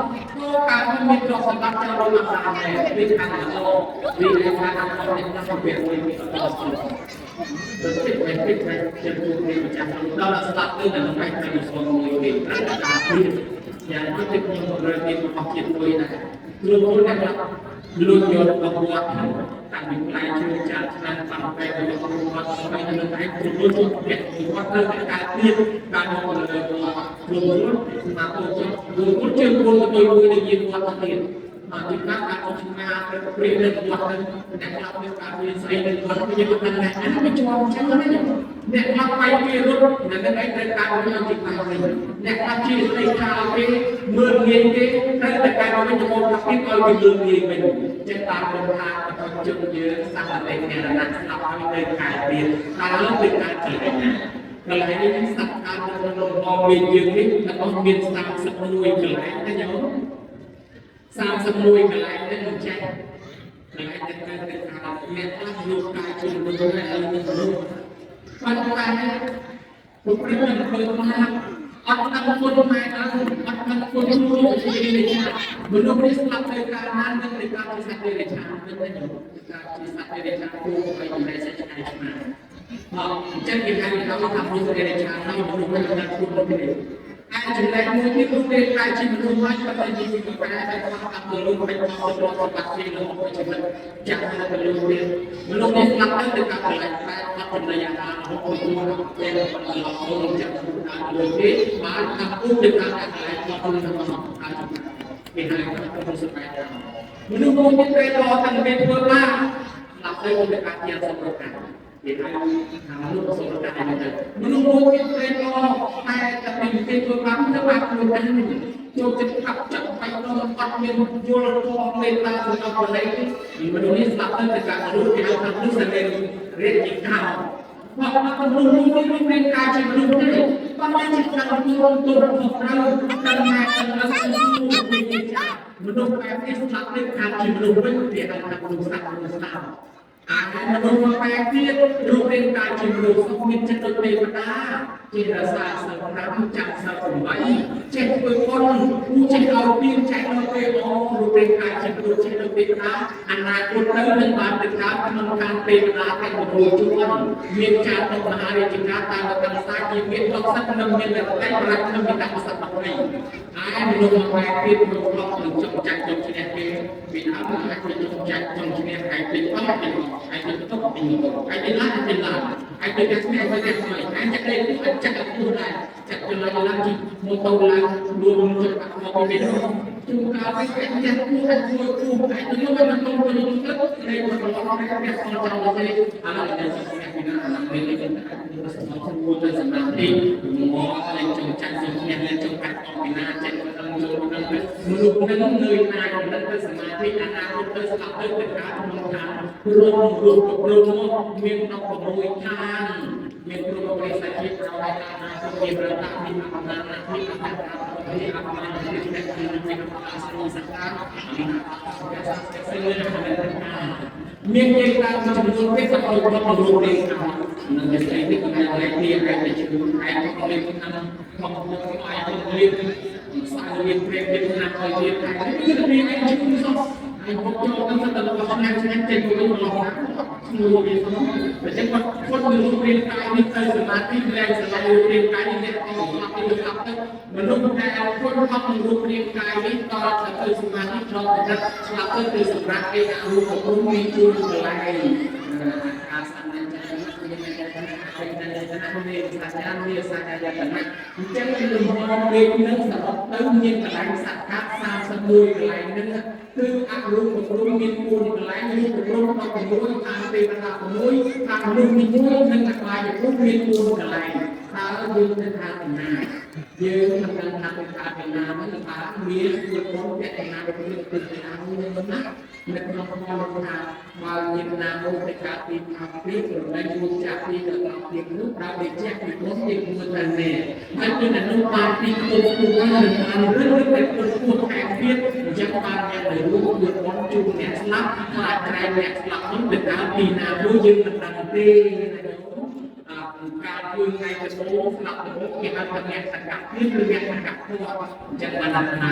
កើតមានទ្រព្យសម្បត្តិចោលលួចបានដែរវាខាងល្អវាខាងអត់អ្នកណាពាក់មួយមានអត់ទៅទៅទៅទៅទៅជាទូនេះម្ចាស់ដល់ស្ដាប់ទៅនៅក្នុងឯងស្មងមួយទេប្រាថ្នាទៀតយ៉ាងនេះទៅខ្ញុំរើមានរបស់ជាតិមួយដែរគ្រូមួយអ្នកលួចយករបស់វត្តតាំងពីផ្លែឈើចាក់ឆ្នាំបាំងបែករបស់វត្តស្បែកនៅឯងគ្រូមួយជួបពាក់វត្តនៅតែកើតទៀតបានមកលើគ្រូមួយស្មាតូចគ្រូមួយជើងគួរទៅមួយនៅយានវត្តទៀតមកទីណាការអុកឆ្ងាទៅព្រានៅវត្តទៅអ្នកខ្លះមានការមានស្អីនៅវត្តយើងមិនដឹងណាមិនជាប់ចឹងណាអ្នកខ្លះបាយគេរត់នៅនឹងឯងត្រូវការវិញឲ្យទីខ្លះវិញអ្នកខ្លះជាស្អីថាគេមើលងាយគេត្រូវតែការវិញមកថាគេឲ្យគេមើលងាយវិញចឹងតាមមិនថាបច្ចុប្បន្នយើងសត្វតែអ្នកណាស្លាប់ហើយនៅខែទៀតតើទៅការកន្លែងណាកន្លែងនេះសត្វកើតនៅក្នុងលំហវិញយើងនេះទាំងអស់មាន31កន្លែងណាញោម31កន្លែងនេះមិនចេះកន្លែងដែលត្រូវទៅកើតអ្នកខ្លះលោកកាយជាមនុស្សហើយនឹងមនុស្សប៉ុន្តែពុទ្ធមិនធ្វើមកអត់ដឹងគុណម៉ែឪអត់ដឹងគុណគ្រូជារិឆាមនុស្សនេះស្លាប់ទៅកាលណានឹងទៅកើតជាសត្វរិឆាវិញណាញោមកើតជាសត្វរិឆាគួរឲ្យចំណេះសេចក្តីឆ្មាមកអញ្ចឹងគេហៅថាថាមនុស្សរិឆាហើយមនុស្សមិនដឹងគុណទេអាចចំណែកមួយទៀតគឺពេលកាយជាមនុស្សហើយប៉ុន្តែជាវិការតែគាត់អត់ទៅលុបមិនអត់ទៅបាត់ទីលោកជីវិតចាក់ទៅលុបទៀតមនុស្សនេះស្លាប់ទៅទៅកាត់កន្លែងបែបអត់ចំណីអាហារហូបខ្លួនពេលបន្តលោកចាក់ទៅដល់លោកទេបានថាពុទ្ធទៅកាត់កន្លែងគាត់ទៅក្នុងអាចគេហៅថាពុទ្ធសុខែមនុស្សមួយទៀតពេលរតាំងពីធ្វើបាបស្លាប់ទៅទៅកាត់ជាសម្រុកកាគេហៅថាមនុស្សសុខកាយទៅមនុស្សមួយទៀតពេលរតែតែពីគេធ្វើបាបទៅបាបខ្លួនឯងចូលចិត្តខាប់ចាក់បាច់ដល់អត់មានយល់ធម៌មេត្តាសម្រាប់ប្រឡែងមនុស្សនេះស្លាប់ទៅទៅកាត់មនុស្សគេហៅថាមនុស្សសលេរៀបជាកោមកមកមនុស្សមួយនេះមានកាយជាមនុស្សទេប៉ុន្តែជាការរួមទុំខុសត្រូវដល់ណាដល់មនុស្សបែបនេះស្លាប់ទៅខាត់ជាមនុស្សវិញគេហៅថាមនុស្សសត្វមនុស្សស្លាប់អាមនុស្សបែបទៀតរូបរាងកាយជាមនុស្សមានចិត្តដូចទេវតាជារសាសិល5ចាំសិល8ចេះធ្វើបុណ្យគូចេះឲ្យទៀនចែកដល់ពេលអរូបរាងកាយជាមនុស្សចេះដូចទេវតាអនាគតទៅនឹងបានទៅកើតក្នុងការទេវតាទាំង6ជួនមានចាតុមហារាជការតាមវត្តសាជាមានដកសិទ្ធនឹងមានតែប្រាជ្ញនឹងមានតែសត្វ20ហើយមនុស្សបែបទៀតមនុស្សប្លុកនឹងចង់ចាក់ចង់ឈ្នះគេពីដើមអាចចង់ចាក់ចង់ឈ្នះហើយពីអត់ពីហើយទៅទៅពីហើយទៅឡានទៅឡានហើយទៅឈ្នះទៅថ្មីហើយចាក់លេខចាក់គូដែរចាក់ទៅឡើងឡើងជីម៉ូតូឡើងលួងចុចបាក់មកពីនោះជួនកាលទៅចាក់គូហើយគូគូហើយទៅមកមិនទៅទៅទៅនៃមករបស់អ្នកអ្នកចង់ទៅអានោះទៅឈ្នះពីណាអានោះមានលេខទៅសម្រាប់គូទៅសម្រាប់ទីមកលេខចង់ចាក់ចង់ឈ្នះលេខចង់កាត់អស់ពីណាចេញទៅចូលទៅមនុស្សនឹងនឿយណាយនឹងទៅសមាធិអនាគតទៅស្លាប់ទៅទៅកើតក្នុងឋានព្រមរួមព្រមមកមាន16ឋានមានព្រមបរិស័ទជាប្រវត្តិអាណាជាប្រតាមានអំណាចមានអំណាចមានអំណាចមានមានមានសកាមានគេតាមចំនួនគេសប្បុរសរបស់លោកនេះនឹងស្អីនេះក៏ឯងនេះឯងទៅជឿឯងក៏មានតាមមកមកឯងទៅរៀនសារៀនព្រេងរៀនណាស់ហើយទៀតតែគឺមានឯងជឿសោះឯងមកចូលទៅទៅដល់ឆ្នាំឆ្នាំចេញទៅវិញមកឈ្មោះវាសោះតែចឹងគាត់គាត់នឹងរូបរាងកាយនេះទៅសមាធិលែងសមាធិរូបរាងកាយនេះអ្នកអស់ស្លាប់ទៅស្លាប់ទៅមនុស្សដែលគាត់ ខំនឹងរូបរាងកាយនេះតទៅទៅសមាធិក្នុងកម្រិតស្លាប់ទៅគឺសម្រាប់ឯអរូបព្រំមានជួនកន្លែងអាសនៈចរណៈមានចរណៈអរិយចរណៈមានសញ្ញាមានសញ្ញាយតនៈអញ្ចឹងលំហលេខនឹងសរុបទៅមានកន្លែងសក្កា31កន្លែងនឹងគឺអរូបព្រំមាន4កន្លែងរូបព្រំ16ខាងទេវតា6ខាងមនុស្សទី1និងអបាយភូមិមាន4កន្លែងតើយើងនឹងថាកណាយើងមិនដឹងថាទៅថាកណាហ្នឹងថាមានធ្វើបុណ្យតកណាទៅមានទឹកណាមួយនឹងណានៅក្នុងផលថាបើមានណាមួយទៅកើតពីខាងពីរលែងរួមចាក់ពីដល់ពីនោះប្រើដូចជាពីព្រោះទីមួយតែនេះហើយពីនោះបានពីគុំគួរនឹងបានរឹងតែគុំគួរថែមទៀតអញ្ចឹងបានអ្នកដែលរួមធ្វើបុណ្យជូនអ្នកស្លាប់ខ្លាចក្រែងអ្នកស្លាប់នោះទៅកើតពីណាមួយយើងមិនដឹងទេការធ្វើថ្ងៃទៅអូស្លាប់ទៅគេហៅថាអ្នកសកម្មភាពឬអ្នកសកម្មធម៌អញ្ចឹងបានថាថា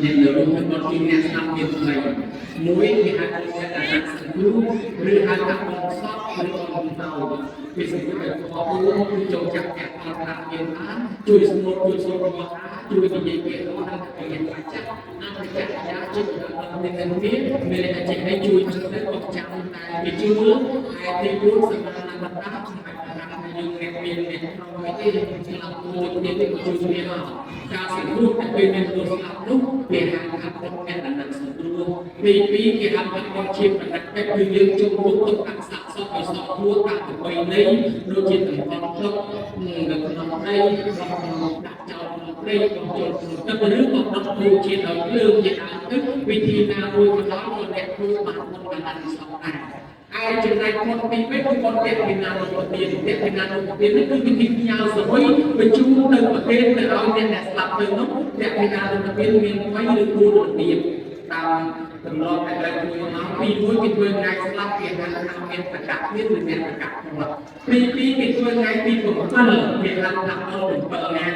អ្នកនៅរួមធ្វើបុណ្យជូនអ្នកស្លាប់មានថ្មីមួយគេហៅថាអ្នកដែលសង្គ្រោះឬហៅថាបងសពឬបងតោពីសង្គ្រោះដែលខករួមគឺចូលចាក់អ្នកផលប្រាក់មានថាជួយស្មូតជួយសូត្ររបស់ថាជួយនិយាយពាក្យរបស់ថាអ្នកបាចាក់អន្តរចាក់យ៉ាជួយដល់អ្នកនេះមានតែចេះឲ្យជួយទៅអត់ចាំតែគេជួយហើយទី4សម្រាប់តាមតាមសម្រាប់តាមយើងអ្នកមានអ្នកក្នុងទេស្លាប់មួយទៀតនេះក៏ជួយគ្នាមកការសង្គ្រោះតែពេលមានមនុស្សស្លាប់នោះគេហៅថាបុណ្យអ្នកដែលសង្គ្រោះទី2គេហៅថាបុណ្យជាប្រតិបត្តិគឺយើងជុំទុកទុកដាក់សាកសពឲ្យសពួរតាមប្រពៃណីដូចជាតំបន់ទុកនៅក្នុងព្រៃក្នុងដាក់ចោលក្នុងព្រៃក្នុងចូលក្នុងទឹកឬក៏ដុតព្រួជាដោយភ្លើងជាដើមទៅវិធីណាមួយក៏ដោយក៏អ្នកធ្វើបានបុណ្យបានសពដែរឯចំណែកបុណ្យទី2គឺបុណ្យទេវិណានុពទានទេវិណានុពទាននេះគឺវិធីផ្ញើសវ័យបញ្ជូនទៅប្រទេសទៅឲ្យអ្នកដែលស្លាប់ទៅនោះទេវិណានុពទានមាន3ឬ4របៀបតាមទម្លាប់ដែលត្រូវធ្វើមកទី1គេធ្វើថ្ងៃស្លាប់គេហៅថាមានប្រកាសមានឬមានប្រកាសធម៌ទី2គេធ្វើថ្ងៃទី7គេហៅថាដល់7ថ្ងៃ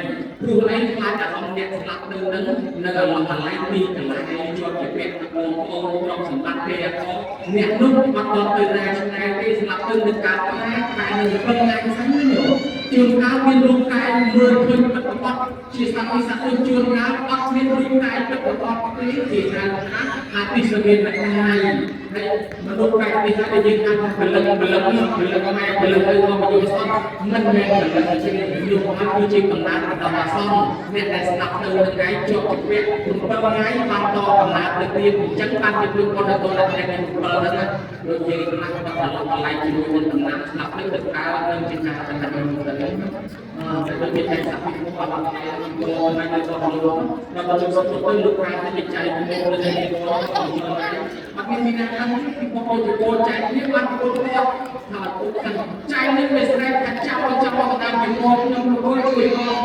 ព្រោះឯងខ្លាចអារម្មណ៍អ្នកស្លាប់ទៅនឹងនៅអារម្មណ៍កន្លែងទីកន្លែងជាប់ជាពាក្យបងប្អូនក្រុមសម្បត្តិទេអត់អ្នកនោះអត់ដល់ទៅណាឆ្ងាយទេស្លាប់ទៅនឹងកើតខែខែនឹង7ថ្ងៃសិនណាជួនកាលមានរូបកាយមើលឃើញពិតប្រាកដជាសត្វសត្វជួនកាលអត់មានរូបកាយពិតប្រាកដទេគេហៅថាអតិសមានកាយហើយមនុស្សបែបនេះហើយយើងហៅថាពលឹងពលឹងពលឹងម៉ែពលឹងទៅមកយុសនមិនមែនពលឹងជាមនុស្សគឺជាកំណើតរបស់អាសន្នអ្នកដែលស្លាប់ទៅនឹងថ្ងៃជាប់ជាពាក្យ7ថ្ងៃបានតកំណើតទៅទៀតអញ្ចឹងបានជាធ្វើបុណ្យដល់ដល់ថ្ងៃ7ហ្នឹងណាដូចយើងខ្លះដល់ដល់កន្លែងជាមួយនឹងកំណើតស្លាប់ទៅទៅកើតនឹងជាការចំណាយទៅទៅតែដូចមានតែសាពីមកដល់ថ្ងៃចូលមកទៅដល់លោកដល់លោកសុខទៅលោកបានទៅចែកមកទៅទៅអត់មានមានណាខាងពីបងប្អូនទៅចែកគ្នាបានពលគាត់ថាពុកចែកនឹងវាស្រែកថាចាប់ចាប់តាមពីមកខ្ញុំលោកជួយមក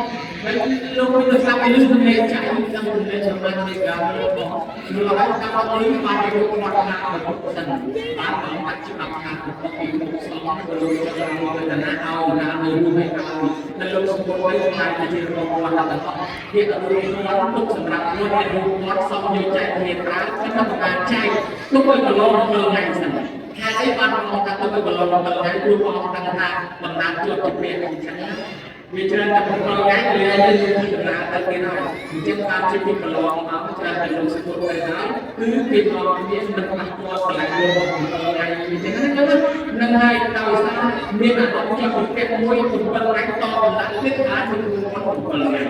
ហើយលោកមានស្លាប់ពីលឺសម្លេងចែកតាមសម្លេងសម្រាប់នៃការរបស់លោកហើយតាមអត់លឺបានទៅគាត់ថាពុកសិនបានបានបាច់ច្បាប់ថាពុកពីពុកសំលោកចាំមកទៅណាឲ្យណានៅរួមឲ្យដល់លោកសម្ពុតទៅខ្លាចទៅជារងគាត់ដល់ទាំងអស់គេអត់រួមគាត់ទុកសម្រាប់ខ្លួនអ្នករួមគាត់សំយកចែកគ្នាប្រើគាត់ថាការចែកទុកឲ្យកន្លង7ថ្ងៃសិនហេតុអីបានមកថាទុកឲ្យកន្លង7ថ្ងៃព្រោះបងដឹងថាបណ្ដាជាប់ជាពាក្យអញ្ចឹងវាច្រើនតែ7ថ្ងៃវាទៅលោកដំណើរទៅទៀតហើយអញ្ចឹងបានជាពីកន្លងមកច្រើនតែលោកសុខទៅហើយគឺគេមកគ្នាមិនប៉ះពាល់កន្លែងលោក7ថ្ងៃអញ្ចឹងណានឹងហើយដោយសារមានអារម្មណ៍ជាប់ពាក្យមួយ7ថ្ងៃតដំណើរទៀតអាចធ្វើ7ថ្ងៃ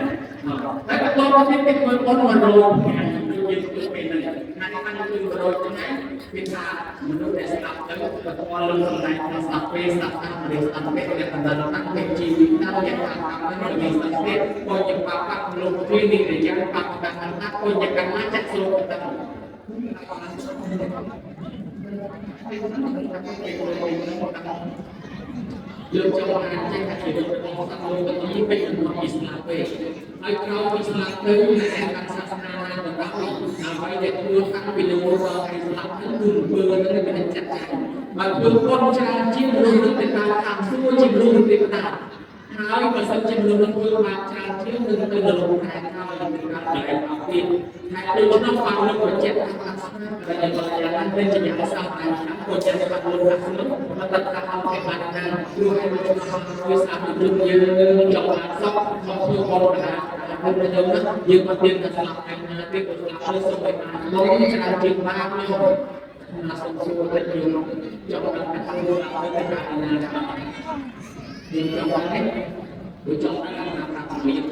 ហើយបន្តមកទៀតគេធ្វើបុណ្យ100ថ្ងៃយើងធ្វើពេលហ្នឹងថ្ងៃនេះបានគឺ100ថ្ងៃគេថាមនុស្សដែលស្លាប់ទៅបន្តលោកសម្ដែងថាស្លាប់ពេលស្លាប់តាមរិទ្ធអន្តៈអ្នកបណ្ដាតាំងពីជីវិតតាមអ្នកតាមតាមនឹងមានសន្តិបញ្ញាបាបលោកទ្វីនិរយ៉ាងបបកណ្ណាបញ្ញាកម្មចក្សោកតយើងចង់អានចេះថាជីវិតរបស់សត្វលោកទាំងនេះពេញក្នុងពីស្លាប់ពេកហើយក្រោយពីស្លាប់ទៅអ្នកកាន់សាសនាណាក៏ដោយអ្វីដែលធ្វើតាំងពីលោកដល់ថ្ងៃស្លាប់ហ្នឹងគឺអំពើហ្នឹងវាចាត់ចែងបើធ្វើបុណ្យច្រើនជាងមនុស្សនឹងទៅតាមខាងសួគ៌ជាមនុស្សទេវតាហើយបើសិនជាមនុស្សនឹងធ្វើបាបច្រើនជាងនឹងទៅនរកខែហើយនឹងការកន្លែងអត់ទៀតហើយដូច្នោះបានលោកបញ្ជាក់ថាសាសនាដែលយ៉ាងណាเป็นជាយ៉ាងសាសនាគួរจะបានលោកថានោះមកតថាអត់គេបានថាព្រោះឲ្យមកវាស្អាតពីយើងចង់បានសុខខំធ្វើបុណ្យណា អត់ទៅទៅណាយើងអត់ទៀងថាស្លាប់ថ្ងៃណាទេក៏ស្លាប់ទៅសូមឲ្យបានបងច្រើនជាងបាបខ្ញុំណាសូមសួរតិចយើងចង់ដឹងថាខ្លួនអត់ទៅទៅណាយើងចង់ដឹងទេព្រោះចង់ដឹងថាប្រាប់មាន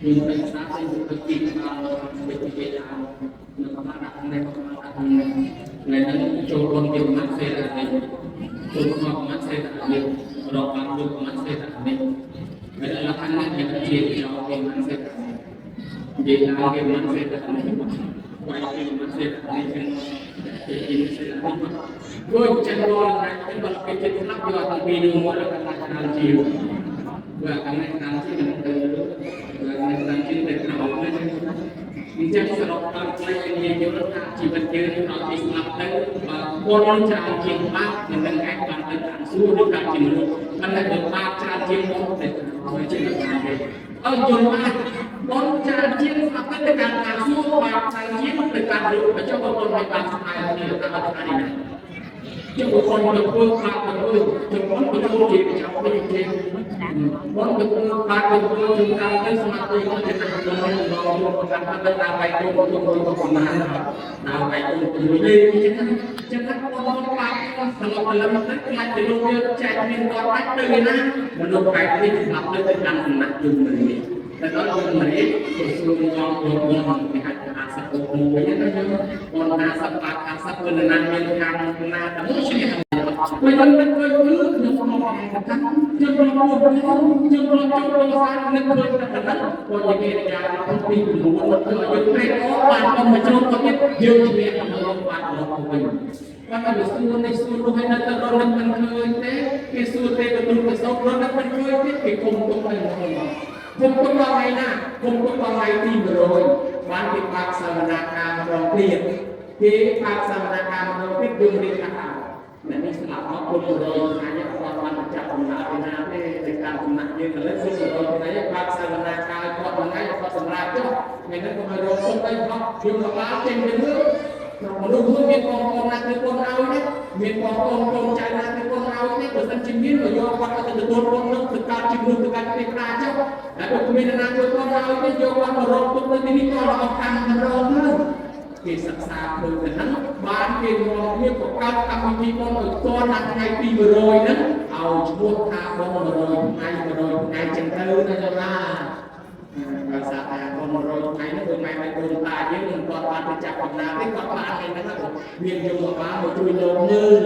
យើងទៅស្ដាប់ទៅទៅទីដល់វិទ្យាឡើងនៅកម្លាំងដាក់នេះកម្លាំងដាក់នេះថ្ងៃហ្នឹងចូលរួមយើងមិនសេះនេះចូលមកមិនសេះនេះរកបានយើងមិនសេះនេះហើយលក្ខណៈនេះជាចោលគេមិនសេះនិយាយឡើងគេមិនសេះនេះវាយគេមិនសេះនេះចឹងគេសេះនេះព្រោះចឹងរលណាស់បើគេចិត្តស្លាប់យកតាំងពីនោះមកដល់កណ្ដាលជាបាទខាងនេះខាងជាទៅនៅខាងជាទៅក្រោមនេះអញ្ចឹងសរុបដល់ខ្លីនិយាយយល់ថាជីវិតយើងដល់ទីស្លាប់ទៅបើពលច្រើនជាងបាបមិននឹងអាចបានទៅតាមសួគ៌ឬកើតជាមនុស្សប៉ុន្តែបើបាបច្រើនជាងបុណ្យទៅធ្វើជាបានទេអើយល់បានបុណ្យច្រើនជាងស្លាប់ទៅកើតតាមសួគ៌បាបច្រើនជាងទៅកើតរូបបញ្ចុះបុណ្យឲ្យបានស្មើគ្នាតាមថ្ងៃនេះជាបុគ្គលទៅធ្វើបាបទៅធ្វើជំនន់ទៅធ្វើជាប្រចាំវិញជាបុណ្យទៅធ្វើបាបទៅធ្វើជំនន់ទៅស្មារតីទៅចំណាស់ក្នុងរងរួមតាមទៅតាមបែកទៅទៅទៅប្រមាណតាមបែកទៅមួយលេចឹងចឹងថាបុណ្យបាបស្លុបលំទៅខ្លាចទៅលោកយើងចែកមានគាត់ដាច់ទៅណាមនុស្សបែបនេះស្លាប់ទៅទៅតាមសំណាក់យមនេះតែដល់យមនេះទៅសួរងងងគេហៅថា50មួយណាយើងបុណ្យ50បាប50គឺណាមានខាងណាតែមួយឈ្នះពេលយើងមិនឃើញគឺខ្ញុំមកថាយើងរកយើងរកចូលរកសានឹកឃើញតែប៉ុណ្ណឹងគាត់និយាយយ៉ាងទី9ទៅយើងព្រេកបានមកមកចូលទៅទៀតយើងឈ្នះក្នុងរកបានរកវិញគាត់ទៅសួរនេះសួរនោះឲ្យនៅទៅរកនឹកមិនឃើញទេគេសួរទេទៅទូទៅសោករកនឹកមិនឃើញទេគេគុំទុកនៅក្នុងគុំទុកដល់ថ្ងៃណាគុំទុកដល់ថ្ងៃទី100បានគេបាក់សវនាការម្ដងទៀតគេបាក់សវនាការម្ដងទៀតយើងរៀនថាអ្នកនេះស្លាប់មកគុំ100ថ្ងៃគាត់បានចាប់កំណើតឯណាទេទៅតាមកំណត់យើងឥឡូវគុំ100ថ្ងៃបាក់សវនាការគាត់មួយថ្ងៃគាត់សម្រាប់ចុះថ្ងៃនេះក៏ឲ្យរកទុកទៅហោះយើងក៏បានចេញទៅមើលមនុស្សមួយមានបងប្អូនណាធ្វើកូនឲ្យណាមានបងប្អូនកូនចៅណាធ្វើកូនឲ្យទេបើសិនជាមានក៏យកគាត់ទៅទទួលកូននឹងទៅកើតជំនួសទៅកើតទេវតាចុះតែបើគ្មានណាធ្វើកូនឲ្យទេយកគាត់មករកទុកនៅទីនេះក៏អស់កម្មកម្រទៅគេសិក្សាឃើញទៅហ្នឹងបានគេនាំគ្នាបង្កើតកម្មវិធីបុណ្យឲ្យទាន់ដល់ថ្ងៃទី100ហ្នឹងឲ្យឈ្មោះថាបុណ្យ100ថ្ងៃ100ថ្ងៃចឹងទៅណាចរាបើសាថាបុណ្យ100ថ្ងៃហ្នឹងដូចម៉ែម៉ែដូនតាយើងមិនគាត់បានទៅចាប់កំណើតទេគាត់បានថ្ងៃហ្នឹងមានយមបាលមកជួយលោកមើល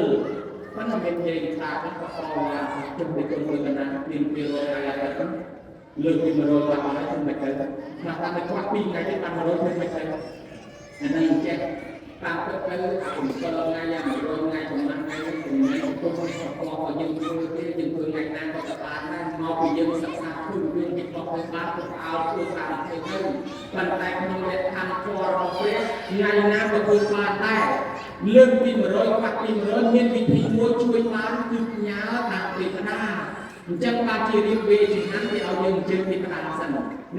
ប៉ុន្តែមាននិយាយថាគាត់ក៏តវ៉ាជុំទៅជាមួយកណាពី200ថ្ងៃហើយលើកពី100បាត់ហើយមិនទៅខ្លះតាមខ្លះ2ថ្ងៃទេបាន100មិនទៅអានេះចេះតាមពិតទៅ7ថ្ងៃយ៉ាង100ថ្ងៃចំណាស់ថ្ងៃហ្នឹងចំណេញគុំនេះក៏ឲ្យយើងធ្វើទេយើងធ្វើថ្ងៃណាក៏បានដែរមកពីយើងសិក្សាគឺយើងគេបោះទៅបានទៅអោធ្វើតាមទៅទៅប៉ុន្តែក្នុងលក្ខខណ្ឌធម៌របស់ព្រះថ្ងៃណាក៏ធ្វើបានដែរលើកពី100ខ្វះពី100មានវិធីមួយជួយបានគឺផ្ញើតាមទេវតាអញ្ចឹងបានជារៀបវេជាហានគេឲ្យយើងអញ្ជើញទេវតាសិន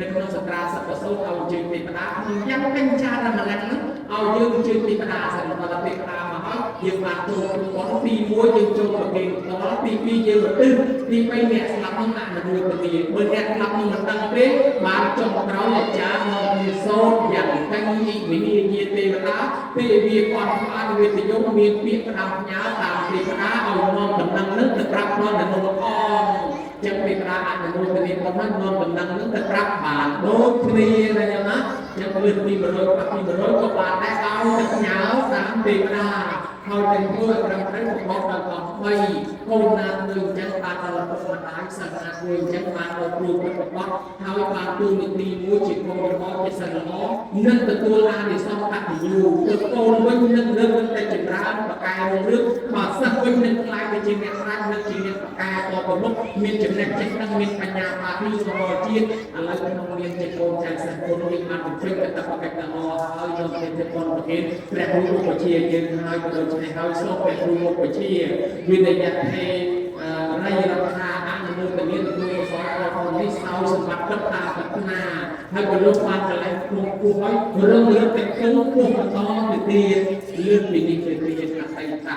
នៅក្នុងសត្រាសពសូត្រឲ្យអញ្ជើញទេវតាក្នុងយ៉ាងកញ្ចារមលៈហ្នឹងឲ្យយើងអញ្ជើញទេវតាសិនដល់ទេវតាមកហើយយើងបានចូលក្នុងទី1យើងចូលប្រគេនផ្ទាល់ទី2យើងឧទ្ទិសទី3អ្នកស្លាប់នោះអនុមោទនាបើអ្នកស្លាប់នោះមិនដឹងទេបានចុងក្រោយអាចារ្យមកនិសូត្រយ៉ាងកញ្ញិវិនិយាទេវតាទេវាគាត់បានវិទ្យុមានពាក្យផ្ដាំផ្ញើតាមទេវតាឲ្យនាំដំណឹងនឹងទៅប្រាប់ដល់អ្នកនោះផងចឹងទេវតាអនុមោទនាប៉ុណ្ណឹងនាំដំណឹងនឹងទៅប្រាប់បានដូចគ្នាណាយ៉ាងណាចឹងលើកពី100ប្រាប់ពី100ក៏បានដែរឲ្យទៅផ្ញើតាមទេវតាហើយតែធ្វើឲ្យត្រឹមត្រូវបបដល់ក3កូនណាធ្វើអញ្ចឹងបានដល់ពុកម្ដាយសិស្សណាធ្វើអញ្ចឹងបានដល់គ្រូពិតរបស់ហើយបានទូនីតិមួយជាកូនល្អជាសិស្សល្អនឹងទទួលអានិសង្សកតញ្ញូទៅកូនវិញនឹងលើកនឹងតែចម្រើនបកែរឿងបើសិស្សវិញនឹងខ្លាយទៅជាអ្នកប្រាជ្ញនឹងជាអ្នកបកែតទៅមុខមានចំណេះចេះដឹងមានបញ្ញាបារីរបស់ជាតិឥឡូវក្នុងនាមជាកូនចៅសិស្សកូននេះបានបំពេញកាតព្វកិច្ចល្អហើយយកទៅជាបុណ្យប្រគេនព្រះគ្រូឧបជាយើងហើយក៏ដូច្នេះហើយសូមព្រះគ្រូឧបជាវិនយទេរៃរដ្ឋាអនុមោទនាទទួលកុសលផលនេះសោយសម្បត្តិទឹកតាមប្រាថ្នាហើយក៏លោកបានកន្លែងក្នុងពោះហើយរឹងរឹតតែគង់ពោះបន្តទៅទៀតលើកពីនេះទៅទៀតអតីត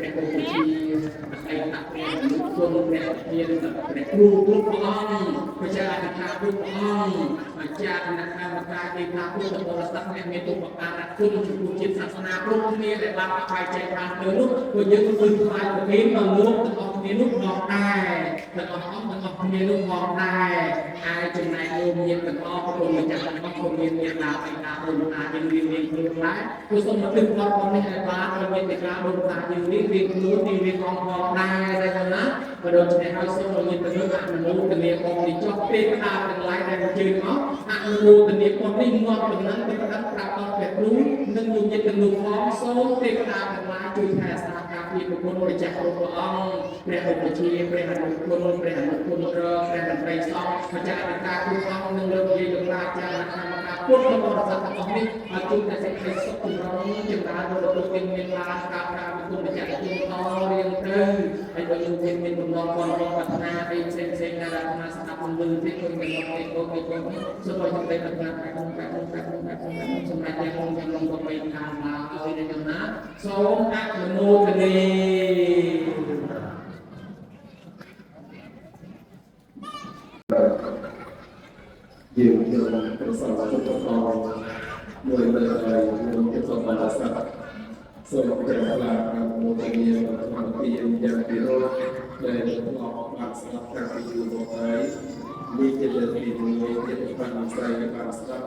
ព្រះឧបជាអតីតព្រះអនុគុណព្រះមានព្រះគ្រូគ្រប់ព្រះអង្គព្រះអធិការគ្រប់ព្រះអង្គអាចារ្យគណៈកម្មការទេថាពុទ្ធបរិស័ទអ្នកមានឧបការៈគុណចំពោះជាតិសាសនាគ្រប់គ្នាដែលបានបែកចែកបានទៅនោះក៏យើងគឺថ្វាយប្រគេនដល់លោកទាំងអស់គ្នានោះផងដែរទាំងអស់អង្គទាំងអស់គ្នានោះផងដែរហើយចំណែកលោកមានទាំងអស់គុណម្ចាស់ទាំងអស់គុណមានមេត្តាបិតាដូនតាយើងរៀងរៀងខ្លួនដែរគឺសូមមកទឹះវត្តផងនេះឲ្យបានឲ្យមានមេត្តាដូនតាយើងរៀងរៀងខ្លួនរៀងរៀងអង្គផងដែរតែណាបើដូច្នេះហើយសូមឲ្យមានទៅអនុមោទនាផងនេះចុះទេវតាទាំងឡាយដែលអញ្ជើញមកអនុមោទនាផងនេះងាប់ដំណឹងទៅប្រាប់ប្រាប់ដល់ព្រះគ្រូនិងលោកញាតិទាំងនោះផងសូមទេវតាទាំងឡាយជួយថែរក្សាការពារប្រគុណម្ចាស់គ្រប់ព្រះអង្គព្រះឧបជាព្រះអនុគុណព្រះអនុគុណរងព្រះមន្ត្រីសង្ឃម្ចាស់អធិការគ្រប់អង្គនិងលោកយាយលោកតាចារ្យកម្មការពុទ្ធបរិស័ទទាំងអស់នេះឲ្យជួបតែសេចក្តីសុខចម្រុងចម្រើនរលកមានមានបានការការគុណម្ចាស់គុណតរៀងទៅហើយបើលោកមានមានបំណងបងបងប្រាថ្នាអីផ្សេងផ្សេងណាអាត្មាស្ដាប់មិនលឺទេគុណកំណត់ទេកូនទេកូនសូមឲ្យសេចក្តីប្រាថ្នាតែក្នុងតែក្នុងតែក្នុងតែក្នុងសម្រាប់យ៉ាងងយ៉ាងងទៅបីខាងឡើយនៅយ៉ាងណាសូមអនុមោទនា យើងខ្ញុំប្រសពទុកតមួយនៅហើយខ្ញុំជាសូមបានស្ដាប់សូមព្រះថ្លាអនុមោទនាក្នុងទីយ៉ាងពិរោះដែលធ្លាប់បានស្ដាប់តាំងពីយូរមកហើយនេះជាលើកទី1ជាបានវិស័យបានស្ដាប់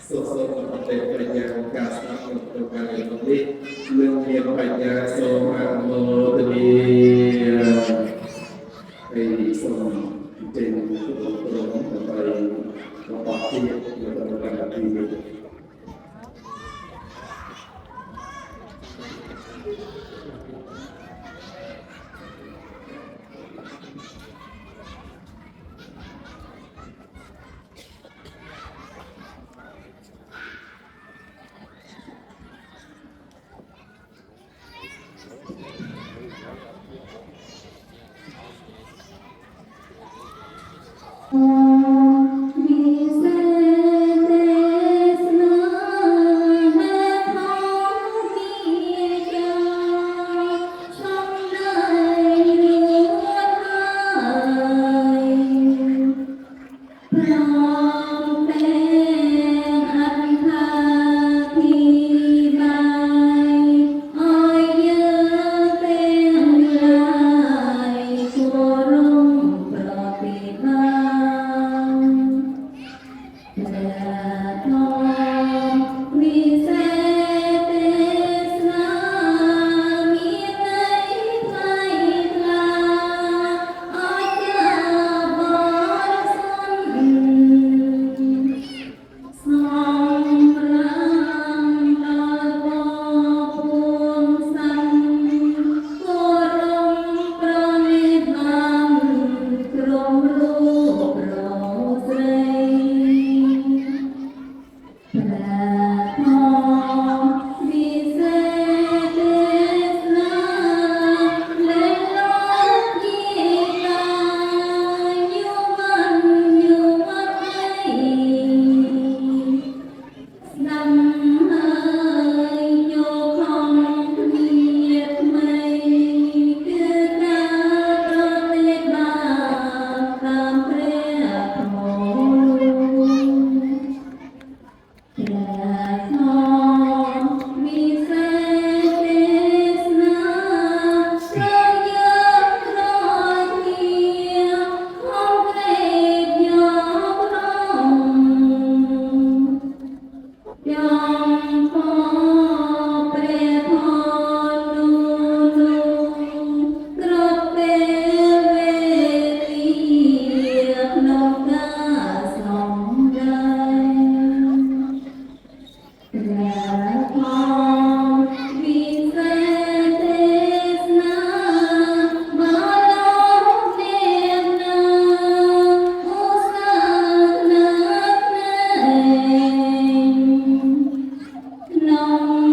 សូមសូមអតិបញ្ញាការស្ដាប់នៅក្នុងការនេះនឹងមានបញ្ញាសូមអនុមោទនាហើយសូមចេញគ្រប់គ្រងដើម្បីរបស់ទៀតនៅក្នុងកម្មវិធីនេះ នំ